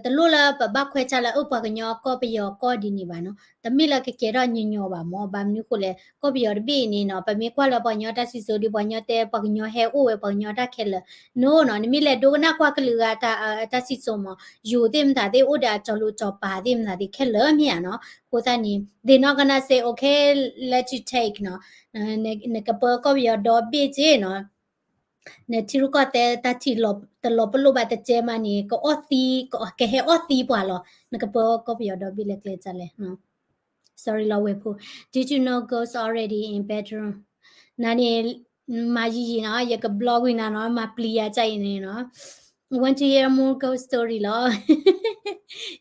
တလိၣ်လၢပဘၣ်ခွဲးဆါလၢအၢၣ်ပှၤကညီကီၢ်ပယီၤကီၢ်ဒ်န့ၣ်ဘၣ်နီၤ. တမ့ၢ်လၢကကဲထီၣ်ညီညီဘၣ်မၢ်. ဘၣ်မနုၤဃိလဲၣ် ကီၢ်ပယီၤတဘ့ၣ်အံၤန့ၣ်နီၤ ပမ့ၢ်ကွၢ်လၢပှၤကညီတၢ်စံၣ်စိၤဒ်ပှၤကညီတဲ ပှၤကညီဟဲအိၣ်ဝဲ ပှၤကညီတၢ်ခဲလၢာ် no နီၤ. နမ့ၢ်လဲၤဒိကနၣ်ကွၢ်ကလုာ်ဂၤတၢ်စံၣ်စိၤမၢ် ယိၤသ့ၣ်မတၤသ့ၣ် အိၣ်ဒီးအစီၤလိာ်စီၤပၤသ့ၣ်မတၤသ့ၣ်ခဲလၢာ်မ့ၢ်ဧါနီၤ. အဃိသတးန့ၣ် they not gonna say okay, let you take နီၤ. နကပၢကီၢ်ပယီၤဒီဘ့ၣ်က့နီၤ. နထံရူၢ်ကီၢ်သဲးတၢ်ထံၣ်တလီၤပလိာ်ဘၣ်တကဲမးန့ၣ် ကအီၣ်သံ ကဟဲအီၣ်သံပှၤလီၤ. နကပၢကီၢ်ပယီၤဒီဘ့ၣ်လၢကျဲတၢ်လဲၣ်. Sorry လီၤဝဲၢ်ဖိ Did you know ghosts already in bedroom? နၤန့ၣ် မၤယံာ်ယံာ်နီၤ ယက block ဝံၤနၤနီၤ မၤပျံၤယၤကၢ်အံၤန့ၣ်နီၤ. Want to hear more ghost story လီၤ.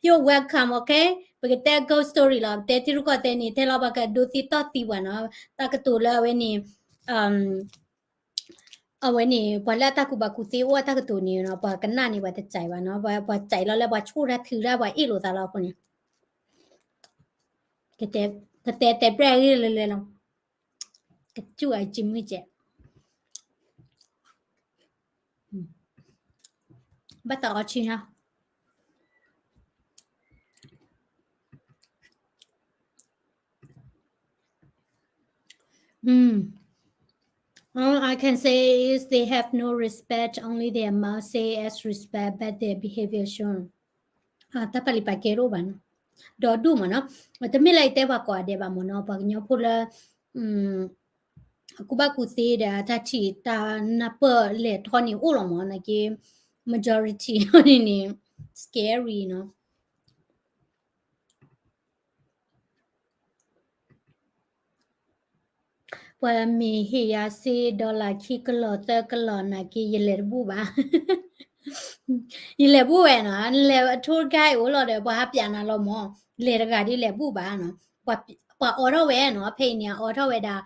You're welcome, okay? ပကတဲ ghost story လီၤ. ပတဲထံရူၢ်ကီၢ်သဲးန့ၣ် ထဲလီၤပှၤကဒိသံတီၢ်သံပှၤနီၤ. တၢ်ကတိၤလၢအဝဲန့ၣ် အဝဲန့ၣ် ပှၤလၢအတၢ်ကူၣ်ဘၣ်ကူၣ်သ့အိၣ်အတၢ်ကတိၤန့ၣ်နီၤ ပှၤကနၣ်န့ၣ် ပှၤတစဲးဘၣ်နီၤ. ပှၤစဲးလီၤလၢပှၤဆိၣ်တၢ်ထုးတၢ် ပှၤအ့ၣ်လိာ်သးလီၤအဃိန့ၣ် ကတဲတဲပြဲၢ်ဂ့ၢ်လၢလဲၤလီၤ. ကစူၣ်အစမုၢ်ကဲး ဘၣ်သးအီထံနီၤ. All I can say is they have no respect, only their mouth say as respect, but their behavior show. တၢ်ပာ်လံပာ်ကဲတအိၣ်ဘၣ်နီၤ. ဒီဒူၣ်မးနီၤ. တမ့ၢ်လၢယတဲပှၤကိးဂၤဒဲးဘၣ်မ့ၢ်နီၤ. ပှၤကညီဖိလၢ အကူၣ်ဘၣ်ကူၣ်သ့ဒီးအတၢ်ထံၣ်တၢ်နၢ်ပၢၢ်လဲၤထီၣ်န့ၣ်အိၣ်လီၤမ့ၢ် နာ်က့ majority န့ၣ်န့ၣ် scary နီၤ. ပှၤမ့ၢ်ဟ့ၣ်ယၤစ့ dollar ခံကလီၢ်သၢကလီၢ် နာ်က့ ယလဲၤတဘူၣ်ဘၣ်. ယလဲၤဘူၣ်ဝဲနီၤ, နလဲၤ tour guide အိၣ်လီၤဒီး ပှၤဟးပျးနၤလီၤမၢ်, လဲၤတဂၤဒ်လဲၤဘူၣ်ဘၣ်နီၤ. ပှၤအိးထီၣ်ဝဲနီၤ, ဖဲအံၤန့ၣ် အိးထီၣ်ဝဲဒၣ်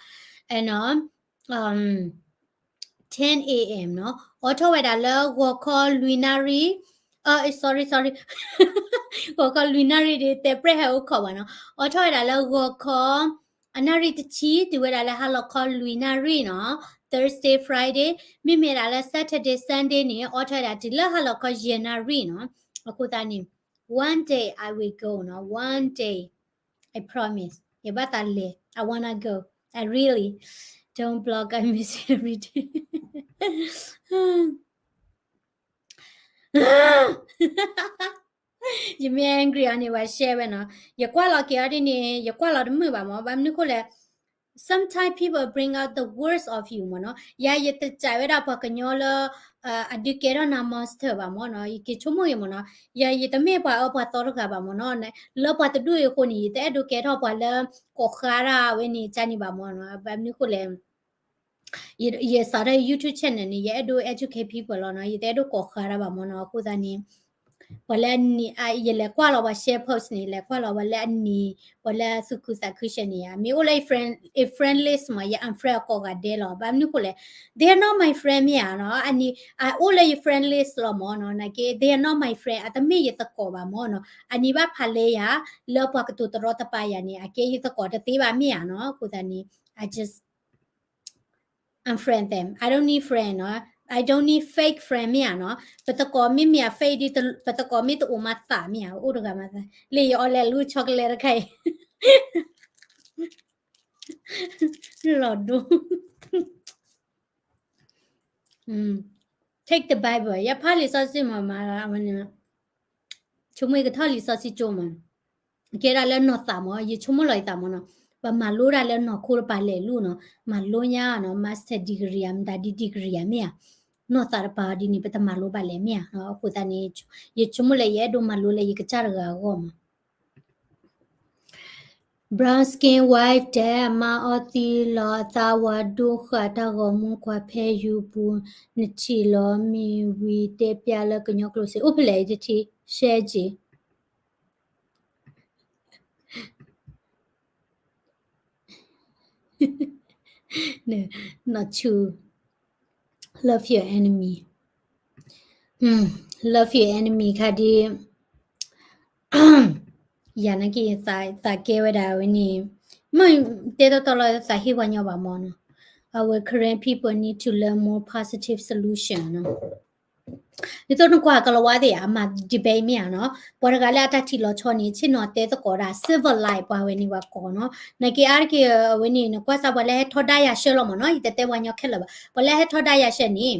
ten a.m. နီၤ, အိးထီၣ်ဝဲဒၣ်လၢဂီၤခီလွံၢ်နၣ်ရံၣ်, sorry sorry, ဂီၤခီလွံၢ်နၣ်ရံၣ်ဒီး တဲပြဲၢ်ဟဲအိၣ်ခိးဘၣ်နီၤ, အိးထီၣ်ဝဲဒၣ်လၢဂီၤခီ အနၣ်ရံၣ်တဆံ တုၤဝဲဒၣ်လၢဟါလီၤခီလွံၢ်နၣ်ရံၣ်နီၤ, Thursday Friday, မ့မ့ၢ်ဒၣ်လၢ Saturday Sunday န့ၣ် အိးထီၣ်ဝဲဒၣ်တုၤလၢဟါလီၤခီယဲၢ်နၣ်ရံၣ်နီၤ. အဃိသတးန့ၣ် one day I will go နီၤ, one day, I promise, ယဘၣ်သးလဲၤ, I wanna go, I really, don't block, I miss every day. ယမ့ၢ် angry အီၤန့ၣ် ပှၤ share ဝဲနီၤ, ယကွၢ်လီၤက့ၤအီၤဒ်န့ၣ် ယကွၢ်လီၤတမုာ်ဘၣ်မၢ်, ဘၣ်မနုၤဃိလဲၣ်, sometimes people bring out the worst of you မၢ်နီၤ. ယၤယတစဲးဝဲဒၣ်ပှၤကညီလၢ အဒုးကဲထီၣ်နၤ monster ဘၣ်မၢ်နီၤ, ယက့ၤဆိကမိၣ်ဂ့ၤမၢ်နီၤ, ယၤယတမ့ၢ်ပှၤအၢပှၤသီတဂၤဘၣ်မၢ်နီၤ, လၢပှၤတဒူၣ်အံၤအဃိန့ၣ် ယတအဲၣ်ဒိးကဲထီၣ်ပှၤလၢကိးဃါတၢ်ဝဲန့ၣ် ကန့ၣ်ဘၣ်မၢ်နီၤ, ဘၣ်မနုၤဃိလဲၣ် ယစးထီၣ် YouTube channel န့ၣ် ယအဲၣ်ဒိး educate people လီၤနီၤ, ယတအဲၣ်ဒိးကိးဃါတၢ်ဘၣ်မၢ်နီၤ, အဃိသတးန့ၣ် ပှၤလၢအနံၤ ယလဲၤကွၢ်လီၤပှၤ share post န့ၣ် လဲၤကွၢ်လီၤပှၤလၢအနံၤ, ပှၤလၢအသူၣ်ခုသးခု share န့ၣ်ဧါ, မ့ၢ်အိၣ်လၢယ friend list မၢ် ယ unfriend အကိးဂၤဒဲးလီၤ, ဘၣ်မနုၤဃိလဲၣ်, they are not my friend မ့ၢ်ဧါနီၤ, အနံၤ အအိၣ်လၢယ friend list လီၤမၢ်နီၤ, နာ်က့ they are not my friend အတမ့ၢ်ယသကိးဘၣ်မၢ်နီၤ, အနံၤဘၣ်ဖးလဲယၤ, လၢပှၤကတိၤတရီတပါယၤန့ၣ် အကဲယသကိးတသ့ဘၣ်မ့ၢ်ဧါနီၤ, အဃိသတးန့ၣ် I just unfriend them. I don't need friend, no. I don't need fake friend မ့ၢ်ဧါနီၤ. ပသကိးမ့မ့ၢ်အ fake ဒ် ပသကိးမ့ၢ်တအိၣ်မၤသးမ့ၢ်ဧါ, အိၣ်တဂၤမၤသး, လၢယအီၣ်လဲၤလူ chocolate တခါအံၤ, လီၤဒိ Take the Bible. ယဖးလံာ်စီဆှံမ့ၢ်မး, အဝဲန့ၣ် ဆိကမိၣ်ယကထီၣ်လံာ်စီဆှံကၠိမး, ကဲဒၣ်လၢနီၢ်သးမး, ယဆိကမိၣ်လီၤယသးမးနီၤ, ပမၤလိဒၣ်လၢနီၢ်ခိတပၤလဲၤလူနီၤ, မၤလိညါနီၤ, master degree ဧါ, မတၤဒ် degree ဧါမ့ၢ်ဧါ, နီၢ်သးတပၤဒ်န့ၣ် ပတမၤလိဘၣ်လဲၣ်မ့ၢ်ဧါ, အဃိသတးန့ၣ် ယဆိကမိၣ်လၢယအဲၣ်ဒိးမၤလိလၢယကစၢ်တဂၤအဂီၢ်မး. Brown skin wife တဲ အမါအီသံလီၤအသးဝါဒိၣ်ဃာ်တၢ်ဂီၤမူကွၢ်ဖဲ YouTube ပူၤ, နထံၣ်လီၤမ့ၢ်ဝံၤတဲပျးလၢကညီကျိာ်စ့ၢ်, အိၣ်ဖဲလဲၣ် ယတထံၣ် share က့ၤ နီၢ်ဆူ love your enemy, love your enemy ခါဒ် ယၤနာ်က့ သးကဲဝဲဒၣ်ဝဲန့ၣ်, မ့ၢ်တဲတီတီလီၤသးဟ့ၣ်ပှၤညီဘၣ်မ့ၢ်နီၤ, our Karen people need to learn more positive solution နီၤ. ဒ်သိးနကွၢ်ကလီၤဝါသ့ၣ် အမၤ debate မ့ၢ်ဧါနီၤ, ပှၤတဂၤလၢအတၢ်ထံၣ်လီၤဆီန့ၣ် ဆ့ၣ်နီၤတဲသကိးဒၣ် civil life ပှၤဝဲန့ၣ်ပှၤကိးနီၤ, နာ်က့အါတက့ၢ်အဝဲန့ၣ် နကွၢ်စးပှၤလၢဟဲထီဒါယၤရှဲလီၤမ့ၢ်နီၤ, ယတတဲပှၤညီခဲလၢာ်ဘၣ်, ပှၤလၢဟဲထီဒါယၤရှဲန့ၣ်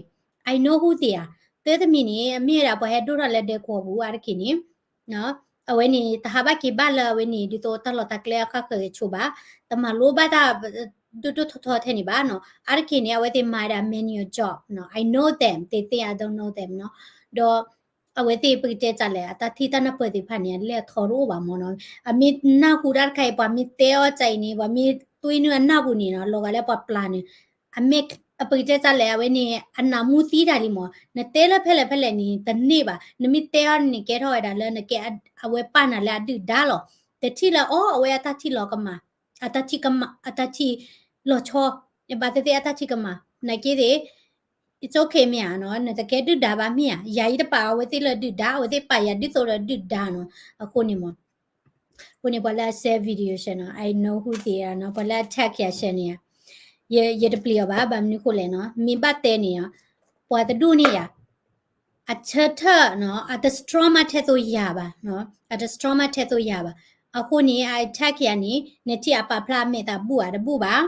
I know who they are, သၢတမံၤန့ၣ် အမ့ၢ်ဝဲဒၣ်ပှၤဟဲဒိၣ်ထီၣ်လၢဒဲကဝီၤပူၤအါတက့ၢ်န့ၣ် အဝဲန့ၣ် တဟးဘၣ်က့ၤဘၣ်လၢအဝဲန့ၣ် ဒ်သိးတၢ်လီၢ်တၢ်ကျဲအခါဃၢၤဂ့ၤဆိဘၣ်, တမၤလိဘၣ်တၢ်ဒိၣ်ဒိၣ်ထီထီထဲန့ၣ်ဘၣ်နီၤ, အါတက့ၢ်န့ၣ် အဝဲသ့ၣ်မၤဝဲဒၣ် manual job နီၤ, I know them, they think I don't know them နီၤ, ဒီး အဝဲသ့ၣ်ပကတဲစးလဲၣ် အတၢ်ထံၣ်တၢ်နၢ်ပၢၢ်သ့ၣ်တဖၣ်န့ၣ် အလဲၢ်အထီတအိၣ်ဘၣ်မ့ၢ်နီၤ, အမ့ၢ်နၢ်ဟူတၢ်တခါအံၤ ပှၤမ့ၢ်တဲအီၤစးအံၤန့ၣ် ပှၤမ့ၢ်သွံနုာ်အနၢ်ပူၤန့ၣ်နီၤ လီၤဂာ်လၢပှၤပျၢ်န့ၣ် အမ့ၢ် အပကတဲစးလဲၣ် အဝဲန့ၣ် အနးမူသံတၢ်လံမ့ၢ်, နတဲလၢဖဲလဲၣ်ဖဲလဲၣ်န့ၣ် တန့ၢ်ဘၣ်, နမ့ၢ်တဲအီၤန့ၣ် ကဲထီၣ်ဝဲဒၣ်လၢနကဲ အဝဲပာ်နၤလၢအဒုၣ်ဒါလီၤ, တထံၣ်လၢအီၤ အဝဲအတၢ်ထံၣ်လီၤကမၣ်, အတၢ်ထံၣ်ကမၣ် အတၢ်ထံၣ်လီၤဆီ, ဘၣ်သ့ၣ်သ့ၣ်အတၢ်ထံၣ်ကမၣ် နာ်က့သ့ၣ် it's okay မ့ၢ်ဧါနီၤ, နတကဲဒုၣ်ဒါဘၣ်မ့ၢ်ဧါ, ယၤယတပာ်အဝဲသ့ၣ်လၢဒုၣ်ဒါ, အဝဲသ့ၣ်ပာ်ယၤဒ်သိးဒီးဒုၣ်ဒါနီၤ, အဃိန့ၣ်မ့ၢ် အဃိန့ၣ် ပှၤလၢအ share video ရှဲနီၤ I know who they are နီၤ, ပှၤလၢအ tag ယၤရှဲန့ၣ် ယတပျံၤအီၤဘၣ်, ဘၣ်မနုၤဃိလဲၣ်နီၤ, မ့ၢ်ဘၣ်တဲန့ၣ် ပှၤတဒူၣ်န့ၣ်ယၤ အဆၢထၢၣ်နီၤ အတ strong မးထဲသိးယၤဘၣ်, အတ strong မးထဲသိးယၤဘၣ်, အဃိန့ၣ် I tag ယၤန့ၣ် နထံၣ်အပာ်ဖျါအမဲာ်သးဘူၣ်ဧါတဘူၣ်ဘၣ်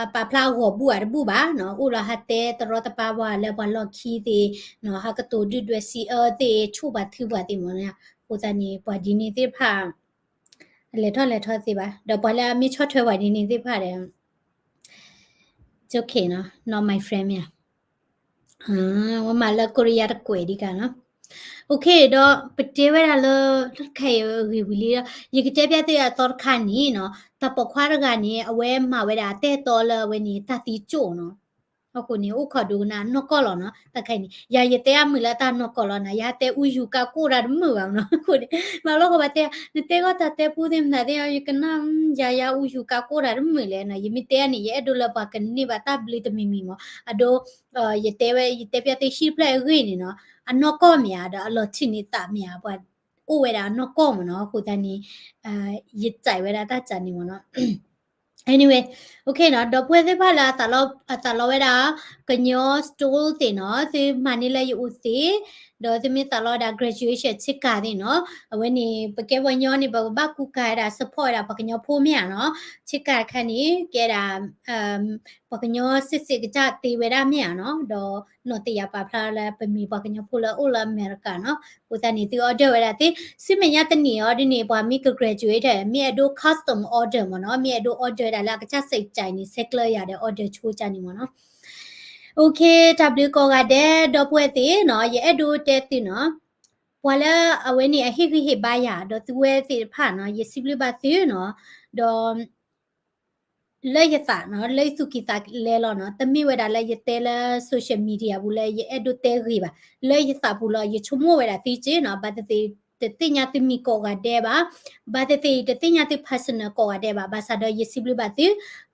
အပာ်ဖျါအဂီၤဘူၣ်ဧါတဘူၣ်ဘၣ်နီၤ, အိၣ်လီၤဟးတဲတရီတပါပှၤလၢပှၤလီၢ်ခံသ့ၣ်နီၤ, ဟးကတိၤဒုၣ်ဒွဲၣ်စံးအၢသ့ၣ် ဆိၣ်ပှၤထုပှၤသ့ၣ်မ့ၢ်နီၤ, အဃိသတးန့ၣ် ပှၤဒ်န့ၣ်သ့ၣ်တဖၣ် လဲၤထီၣ်လဲၤထီသ့ဘၣ်, ဒီးပှၤလၢအမ့ၢ်ဆီၣ်ထွဲပှၤဒ်န့ၣ်သ့ၣ်တဖၣ်ဒီး it's okay နီၤ, not my friend မ့ၢ်ဧါ ဝဲမၤလၢကိရံယါတကွဲးဒံးကါနီၤ, okay ဒီးပတဲဝဲဒၣ်လၢ တၢ်တခါအံၤအဂ့ၢ်ဝံၤလံဒီး ယကတဲပျဲသုအသီတခါန့ၣ်နီၤ, တၢ်ပိာ်ခွါတဂၤန့ၣ် အဝဲမၤဝဲဒၣ်အတၢ်အဲၣ်တီလၢအဝဲန့ၣ် တၢ်သံကၠိၣ်နီၤ, အဃိန့ၣ် အိၣ်ခိးဒိကနၣ်နီၢ်ကီၢ်လီၤနီၤ, တၢ်တခါအံၤန့ၣ် ယၤယတဲအမုာ်လၢတၢ်နီၢ်ကီၢ်လီၤနီၤ, ယဟးတဲအူယူၤကးကိၣ်တၢ်တမုာ်ဘၣ်နီၤ, အဃိန့ၣ် မၤလီၤကီးဘၣ်တဲ နတဲဂီၢ်တၢ်တဲပူသ့ၣ်မနုၤသ့ၣ် ယကနၣ် ယၤယၤအူယူၤကးကိၣ်တၢ်တမုာ်လဲၣ်နီၤ, ယမ့ၢ်တဲန့ၣ် ယအဲၣ်ဒိးလၢပှၤကန့ၢ်ဘၣ်တၢ်ဘျုးတမံၤမံၤမ့ၢ် အဒိ ယတဲဝဲ ယတဲပျဲသုဟံၣ်တဖျၢၣ်အဂ့ၢ်န့ၣ်နီၤ, အနီၢ်ကီၢ်မ့ၢ်ဧါ ဒီးအလီၤထံးန့ၢ်သးမ့ၢ်ဧါ, ပှၤအိၣ်ဝဲဒၣ်အနီၢ်ကီၢ်မ့ၢ်နီၤ, အဃိသတးန့ၣ် ယစံးဝဲဒၣ်တၢ်စးန့ၣ်မ့ၢ်နီၤ, anyway, okay နီၤ, ဒီပုၢ်ဝဲၢ်သ့ၣ်တဖၣ်လၢအသးလီဝဲဒၣ် ကညီ stole သ့ၣ်နီၤ, သုမၤန့ၢ်လၢယအိၣ်သ့, ဒီးသုမ့ၢ်သးလီဝဲဒၣ် graduation ဆ့ကၤသ့ၣ်နီၤ, အဝဲန့ၣ် ပကဲပှၤကညီန့ၣ် ပကဘၣ်ကူကၤဝဲဒၣ် support ဝဲဒၣ်ပှၤကညီဖိမ့ၢ်ဧါနီၤ, ဆ့ကၤတခါန့ၣ် ကဲဒၣ် ပှၤကညီစ့ၢ်စ့ၢ်ကစၢ်တ့ဝဲဒၣ်မ့ၢ်ဧါနီၤ, ဒီးနီၢ်တယၢ်ပာ်ဖျါလၢပမ့ၢ်ပှၤကညီဖိလၢအအိၣ်လၢအမဲရကၤနီၤ, အဃိသတးန့ၣ် သု order ဝဲဒၣ်သ့, ဆူမဲာ်ညါတနံၣ်အံၤဒ်န့ၣ် ပှၤမ့ၢ်က graduate မ့ၢ်အဲၣ်ဒိး custom order မ့ၢ်နီၤ, မ့ၢ်အဲၣ်ဒိး order ဝဲဒၣ်လၢအကစၢ်စဲးကၠဲးန့ၣ် ဆဲးကျၢယၤဒီး order ဆိကၠၢန့ၣ်မ့ၢ်နီၤ. Okay, တၢ်ဘျုးကိးဂၤဒဲး ဒီပုၢ်ဝဲၢ်သ့ၣ်နီၤ, ယအဲၣ်ဒိးတဲသုနီၤ, ပှၤလၢအဝဲန့ၣ်အဟ့ၣ်ဂံၢ်ဟ့ၣ်ဘါယၤ ဒီးသုဝဲသ့ၣ်တဖၣ်နီၤ, ယစံးဘျုးဘၣ်သုနီၤ, ဒီး လၢယသးနီၤ, လၢယသူၣ်ကံၢ်သးလဲလီၤနီၤ, တမ့ၢ်ဝဲဒၣ်လၢယတဲလၢ social media ပူၤလၢယအဲၣ်ဒိးတဲဂ့ၤဘၣ်, လၢယသးပူၤလီၤ, ယဆိကမိၣ်ဝဲဒၣ်သုက့နီၤ, ဘၣ်သ့ၣ်သ့ၣ် တသ့ၣ်ညါသုမံၤကိးဂၤဒဲးဘၣ်, ဘၣ်သ့ၣ်သ့ၣ် တသ့ၣ်ညါသု personal ကိးဂၤဒဲးဘၣ်, ဘၣ်ဆၣ်ဒီးယစံးဘျုးဘၣ်သု,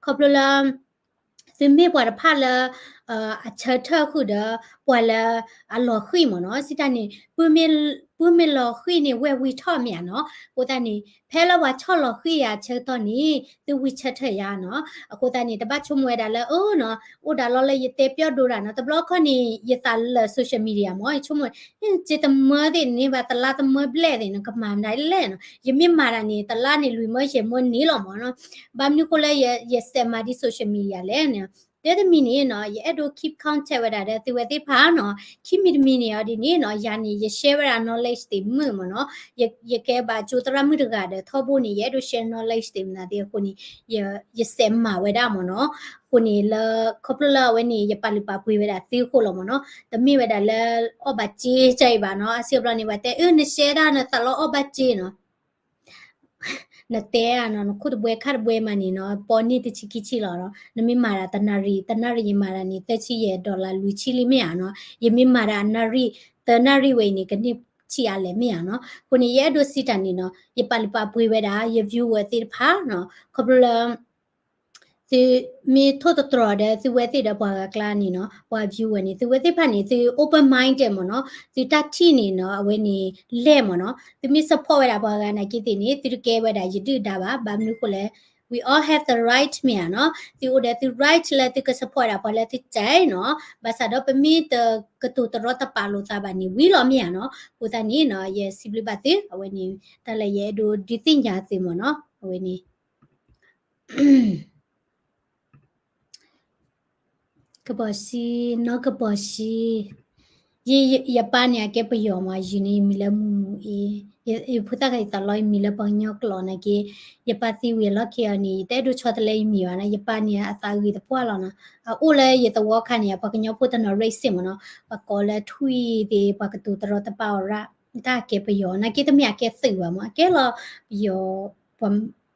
ခီဖျိလၢ သုမ့ၢ်ပှၤတဖၣ်လၢ အဆၢထၢၣ်ဃုာ်ဒီး ပှၤလၢအလီၤဃံၢ်မ့ၢ်နီၤ, စံးတၢ်န့ၣ် ပုၢ်မ့ၢ်လီၤဃံၢ်န့ၣ် ဝဲၢ်ဝံထီၣ်မ့ၢ်ဧါနီၤ, အဃိသတးန့ၣ် ဖဲလၢပှၤဆီၣ်လီၤဃံၢ်ယၤအဆၢကတီၢ်န့ၣ် သုဝံဆၢထၢၣ်ယၤနီၤ, အဃိသတးန့ၣ် တဘၣ်ဆိကမိၣ်ဝဲဒၣ်လၢ အၢနီၤ အိၣ်ဒၣ်လီၤလၢယတဲပျီဒိဒၣ်နီၤ, တဘျီခီန့ၣ် ယသးလၢာ် social media မ့ၢ် ယဆိကမိၣ် စ့တမၢသ့ၣ်န့ၣ်ဘၣ် တလါတမၢဘျဲၣ်သ့ၣ်န့ၣ် ကမၤမနုၤလဲၣ်နီၤ, ယမ့ၢ်မၤတၢ်န့ၣ် တလါန့ၣ်လွံၢ်မၢယဲၢ်မၢန့ၢ်လီၤမ့ၢ်နီၤ, ဘၣ်မနုၤဃိလၢယစဲးမၤဒ် social media လဲၣ်န့ၣ် တၢ်တမံၤန့ၣ်နီၤ ယအဲၣ်ဒိး keep contact ဝဲဒၣ်ဒီးသုဝဲသ့ၣ်တဖၣ်နီၤ, ခံမံၤတမံၤန့ၣ်အီၤဒ်န့ၣ်နီၤ ယၤန့ၣ် ယ share ဝဲဒၣ် knowledge သ့ၣ်မုာ်မ့ၢ်နီၤ, ယကဲဘၣ်ကၠိသရၣ်မုၣ်တဂၤဒီးထီဘိန့ၣ် ယအဲၣ်ဒိး share knowledge သ့ၣ်မနုၤသ့ၣ်အဃိန့ၣ် ယစဲးမၤဝဲဒၣ်မ့ၢ်နီၤ, အဃိန့ၣ်လၢ ခီဖျိလၢအဝဲန့ၣ် ယပာ်လုၢ်ပာ်ပှ့ၤဝဲဒၣ်သုအဃိလီၤမ့ၢ်နီၤ, တမ့ၢ်ဝဲဒၣ်လၢအီၣ်ဘၣ်စ့ကါအံၤဘၣ်နီၤ, အါစုအါဘျီန့ၣ် ပှၤတဲအၢ န share ဒၣ်နသးလီအီၣ်ဘၣ်စ့နီၤ နတဲဧါနီၤ နခိၣ်တဘှဲခါတဘှဲမးန့ၣ်နီၤ ပိာ်န့ၢ်တဆံခံဆံလီၤနီၤ, နမ့ၢ်မၤတၢ်တနၣ်ရံၣ် တနၣ်ရံၣ်ယမၤတၢ်န့ၣ် သၢဆံယဲၢ် dollar လွံၢ်ဆံလံမ့ၢ်ဧါနီၤ, ယမ့ၢ်မၤတၢ်အနၣ်ရံၣ် သၢနၣ်ရံၣ်ဝဲအံၤန့ၣ် ကန့ၢ်ဆံးအါလဲၣ်မ့ၢ်ဧါနီၤ, အဃိန့ၣ် ယအဲၣ်ဒိးစံးတၢ်န့ၣ်နီၤ ယပာ်လုၢ်ပာ်ပှ့ၤဝဲဒၣ် ယ viewer သ့ၣ်တဖၣ်နီၤ ခီဖျိလၢ သုမ့ၢ်ထိၣ်သတြီၤဒီးသုဝဲသ့ၣ်ဒီးပှၤဂၤအကျါန့ၣ်နီၤ ပှၤ viewer န့ၣ် သုဝဲသ့ၣ်တဖၣ်န့ၣ် သု open minded မ့ၢ်နီၤ, သုတၢ်ထံၣ်န့ၣ်နီၤ အဝဲန့ၣ်လဲၣ်မ့ၢ်နီၤ, သုမ့ၢ် support ဝဲဒၣ်ပှၤဂၤနာ်က့သ့ၣ်န့ၣ် သုတကဲဝဲဒၣ်ယဒုၣ်ဒါဘၣ်, ဘၣ်မနုၤဃိလဲၣ် we all have the right မ့ၢ်ဧါနီၤ, သုအိၣ်ဒီးသု right လၢသုက support ဒၣ်ပှၤလၢသုကြိုက်နီၤ, ဘၣ်ဆၣ်ဒီးပမ့ၢ်တကတိၤတရီတပါလိာ်သးဘၣ်န့ၣ် ဝံၤလီၤမ့ၢ်ဧါနီၤ, အဃိသတးန့ၣ်နီၤ ယစံးဘျုးဘၣ်သု, အဝဲန့ၣ် တၢ်လၢယအဲၣ်ဒိးဒုးသ့ၣ်ညါသုမ့ၢ်နီၤ, အဝဲန့ၣ် ကဘီၣ်ဆံ, နီၢ်ကဘီၣ်ဆံ, ယ ယပၢ်န့ၣ် အကဲပယီၤမး, ယၤန့ၣ် ယမံၤလၢမူမူအ့, ယဖိသၣ်ခါအံၤသးလီ ယမံၤလၢပှၤကညီကျိာ်နာ်က့, ယပၢ်သံဝံၤအလီၢ်ခံအီၤန့ၣ် ယတအဲၣ်ဒိးဆီတလဲယမံၤဘၣ်နီၤ, ယပၢ်န့ၣ် အသးဂ့ၤသပှၢ်လီၤနီၤ, အအိၣ်လၢယသဝီခါန့ၣ် ပှၤကညီဖိတနီၤ racist မ့ၢ်နီၤ, ပှၤကိးလၢထွံၣ်သ့ၣ် ပှၤကတိၤတရီတပါအီၤရၣ်, တၢ်အကဲပယီၤ နာ်က့တမ့ၢ်အကဲသုးဘၣ်မး, အကဲလီၤပယီၤ, ပှၤ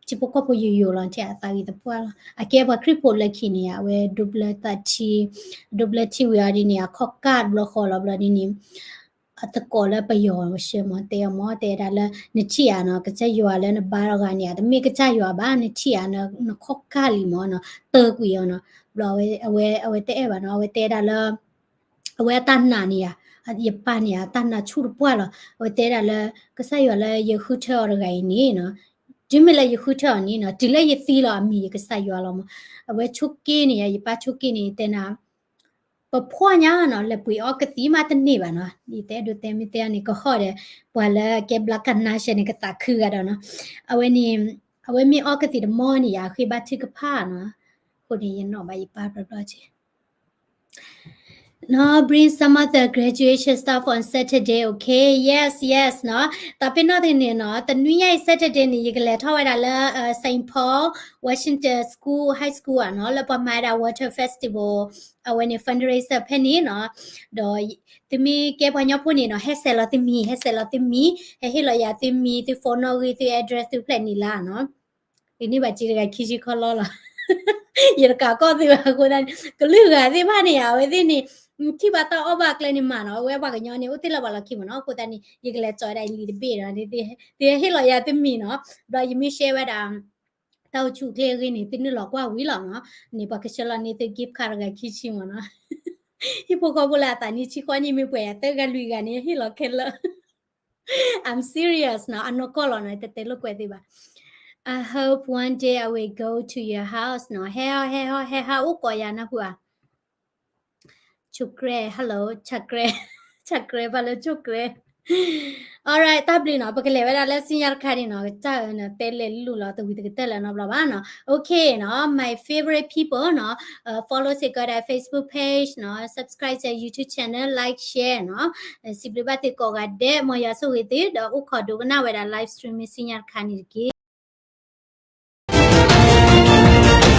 ထံဖိကီၢ်ဖိယိယိလီၤ ထဲအသးဂ့ၤသပှၢ်လီၤ, အကဲပှၤခရံာ်ဖိလၢခံန့ၣ် အဝဲဒိးဘျၢသးထံ, ဒိးဘျၢထံဝံၤအီၤဒ်န့ၣ် အခီၣ်ကၢ်တဘျီဃီလီၤ ဘျီဒ်န့ၣ် အတကိးလၢပယီၤဝဲရှဲမး တဲအီၤမး တဲဒၣ်လၢ နထံၣ်ဧါနီၤ ကစၢ်ယွၤလၢနဘါထီၣ်ဂၤန့ၣ် တမ့ၢ်ကစၢ်ယွၤဘၣ် နထံၣ်ဧါ နခီၣ်ကၢ်လံမးနီၤ တၢကွံာ်အီၤနီၤ, ဘျီအဝဲ အဝဲတအဲၣ်ဘၣ်နီၤ အဝဲတဲဒၣ်လၢ အဝဲအတၢ်နာ်န့ၣ်ဧါ, ယပၢ်န့ၣ်ဧါ တၢ်နာ်ဆူၣ်တပှၢ်လီၤ, အဝဲတဲဒၣ်လၢ ကစၢ်ယွၤလၢယဃုထၢအီၤတဂၤအံၤန့ၣ်နီၤ, တုၤမ့ၢ်လၢယဃုထၢအီၤန့ၣ်နီၤ တုၤလၢယသံလီၤအမံၤယကစၢ်ယွၤလီၤမး, အဝဲဆိးက့န့ၣ်ဧါ ယပၢ်ဆိးက့န့ၣ် တဲနၤ ပဖှီၣ်ညါနီၤ လဲၤပှ့ၤအီကသံၣ်မးတန့ၢ်ဘၣ်နီၤ, ယတအဲၣ်ဒိးတဲမ့ၢ်တဲန့ၣ် ကဟီၣ်ဒီး ပှၤလၢကဲဘျါကနါရှဲန့ၣ် ကသးခုဂၤဒီးနီၤ, အဝဲန့ၣ် အဝဲမ့ၢ်အီကသံၣ်တမီၢ်န့ၣ် ယဃ့ဘါထုကဖၣ်နီၤ, အဃိန့ၣ် ယနီၣ်ဘၣ်ယပၢ်ဘျီဘျီက့ၤ No, bring some of the graduation stuff on Saturday, okay? Yes, yes နီၤ, တၢ်ဖဲနီၣ်တန့ၣ်နီၤ တနွံညါအံၤ Saturday န့ၣ် ယကလဲၤထီၣ်ဝဲဒၣ်လၢ Saint Paul Washington School, High School ဧါနီၤ လၢပှၤမၤဝဲဒၣ် Water Festival အဝဲန့ၣ် fundraiser ဖဲန့ၣ်နီၤ, ဒီးသုမ့ၢ်ကဲပှၤကညီဖိန့ၣ်နီၤ ဟဲဆဲးလီၤသုမံၤ ဟဲဆဲးလီၤသုမံၤ ဟဲဟ့ၣ်လီၤယၤသုမံၤ သု phone နီၣ်ဂံၢ် သု address သုဖျဲးန့ၣ်လၢနီၤ အံၤန့ၢ်ဘၣ်စ့တဂၤခံဆံခီလီလီၤ, ယတကးကီၢ်သ့ဘၣ်အဃိသတးန့ၣ် ကလုာ်ဂၤသ့ၣ်တဖၣ်န့ၣ် အဝဲသ့ၣ်န့ၣ် ထံၣ်ဘၣ်တၢ်အီၣ်ဘၣ်ကျဲန့ၣ်မးနီၤ အဝဲပှၤကညီန့ၣ် အိၣ်တ့ၢ်လၢပှၤလီၢ်ခံမးနီၤ အဃိသတးန့ၣ် ယကလဲၤကၠီၤဝဲဒၣ်လံာ်တဘ့ၣ်ဒီး သုဟ့ၣ်လီၤယၤသုမံၤနီၤ ဘျီယမ့ၢ် share ဝဲဒၣ် တၢ်အိၣ်ဆူၣ်အိၣ်ချ့အဂ့ၢ်န့ၣ် သုနုာ်လီၤကွၢ်ဝံၤလီၤနီၤ, န့ၣ်ပှၤကဆှၢလီၤန့ၢ်သု gift card တဂၤခံဆံမးနီၤ, ဟံၣ်ဖိဃီဖိလၢအသးနံၣ်ဆံဃိးနံၣ်မ့ၢ်ပှဲၤယၤသၢဂၤလွံၢ်ဂၤန့ၣ် ဟ့ၣ်လီၤခဲလၢာ် I'm serious နီၤ အနီၢ်ကီၢ်လီၤနီၤ တတဲလိာ်ကွဲးသ့ဘၣ် I hope one day I will go to your house နီၤ ဟဲဟီ ဟဲဟီ ဟဲဟးအိၣ်ကိးယၤနၢ်ဟူဧါ ချိၣ်ကြဲ hello ချိၣ်ကြဲ ချိၣ်ကြဲ ဘၣ်လၢချိၣ်ကြဲ alright တၢ်ဘျုးနီၤ ပကလဲၤဝဲဒၣ်လၢစံညါတခါန့ၣ်နီၤ တၢ်အၢနီၤ တဲလဲၤလူလီၤ တဝံၤတကတၢၢ်လၢနီတဘျီဘၣ်နီၤ okay နီၤ my favorite people နီၤ follow စ့ၢ်ကီးဒၣ် Facebook page နီၤ subscribe စ့ၢ် YouTube channel like share နီၤ စံးဘျုးဘၣ်သုကိးဂၤဒဲး မ်ယွၤဆိၣ်ဂ့ၤသု ဒီးအိၣ်ခိးဒိကနၣ်ဝဲဒၣ် live stream စံညါတခါန့ၣ်တက့ၢ်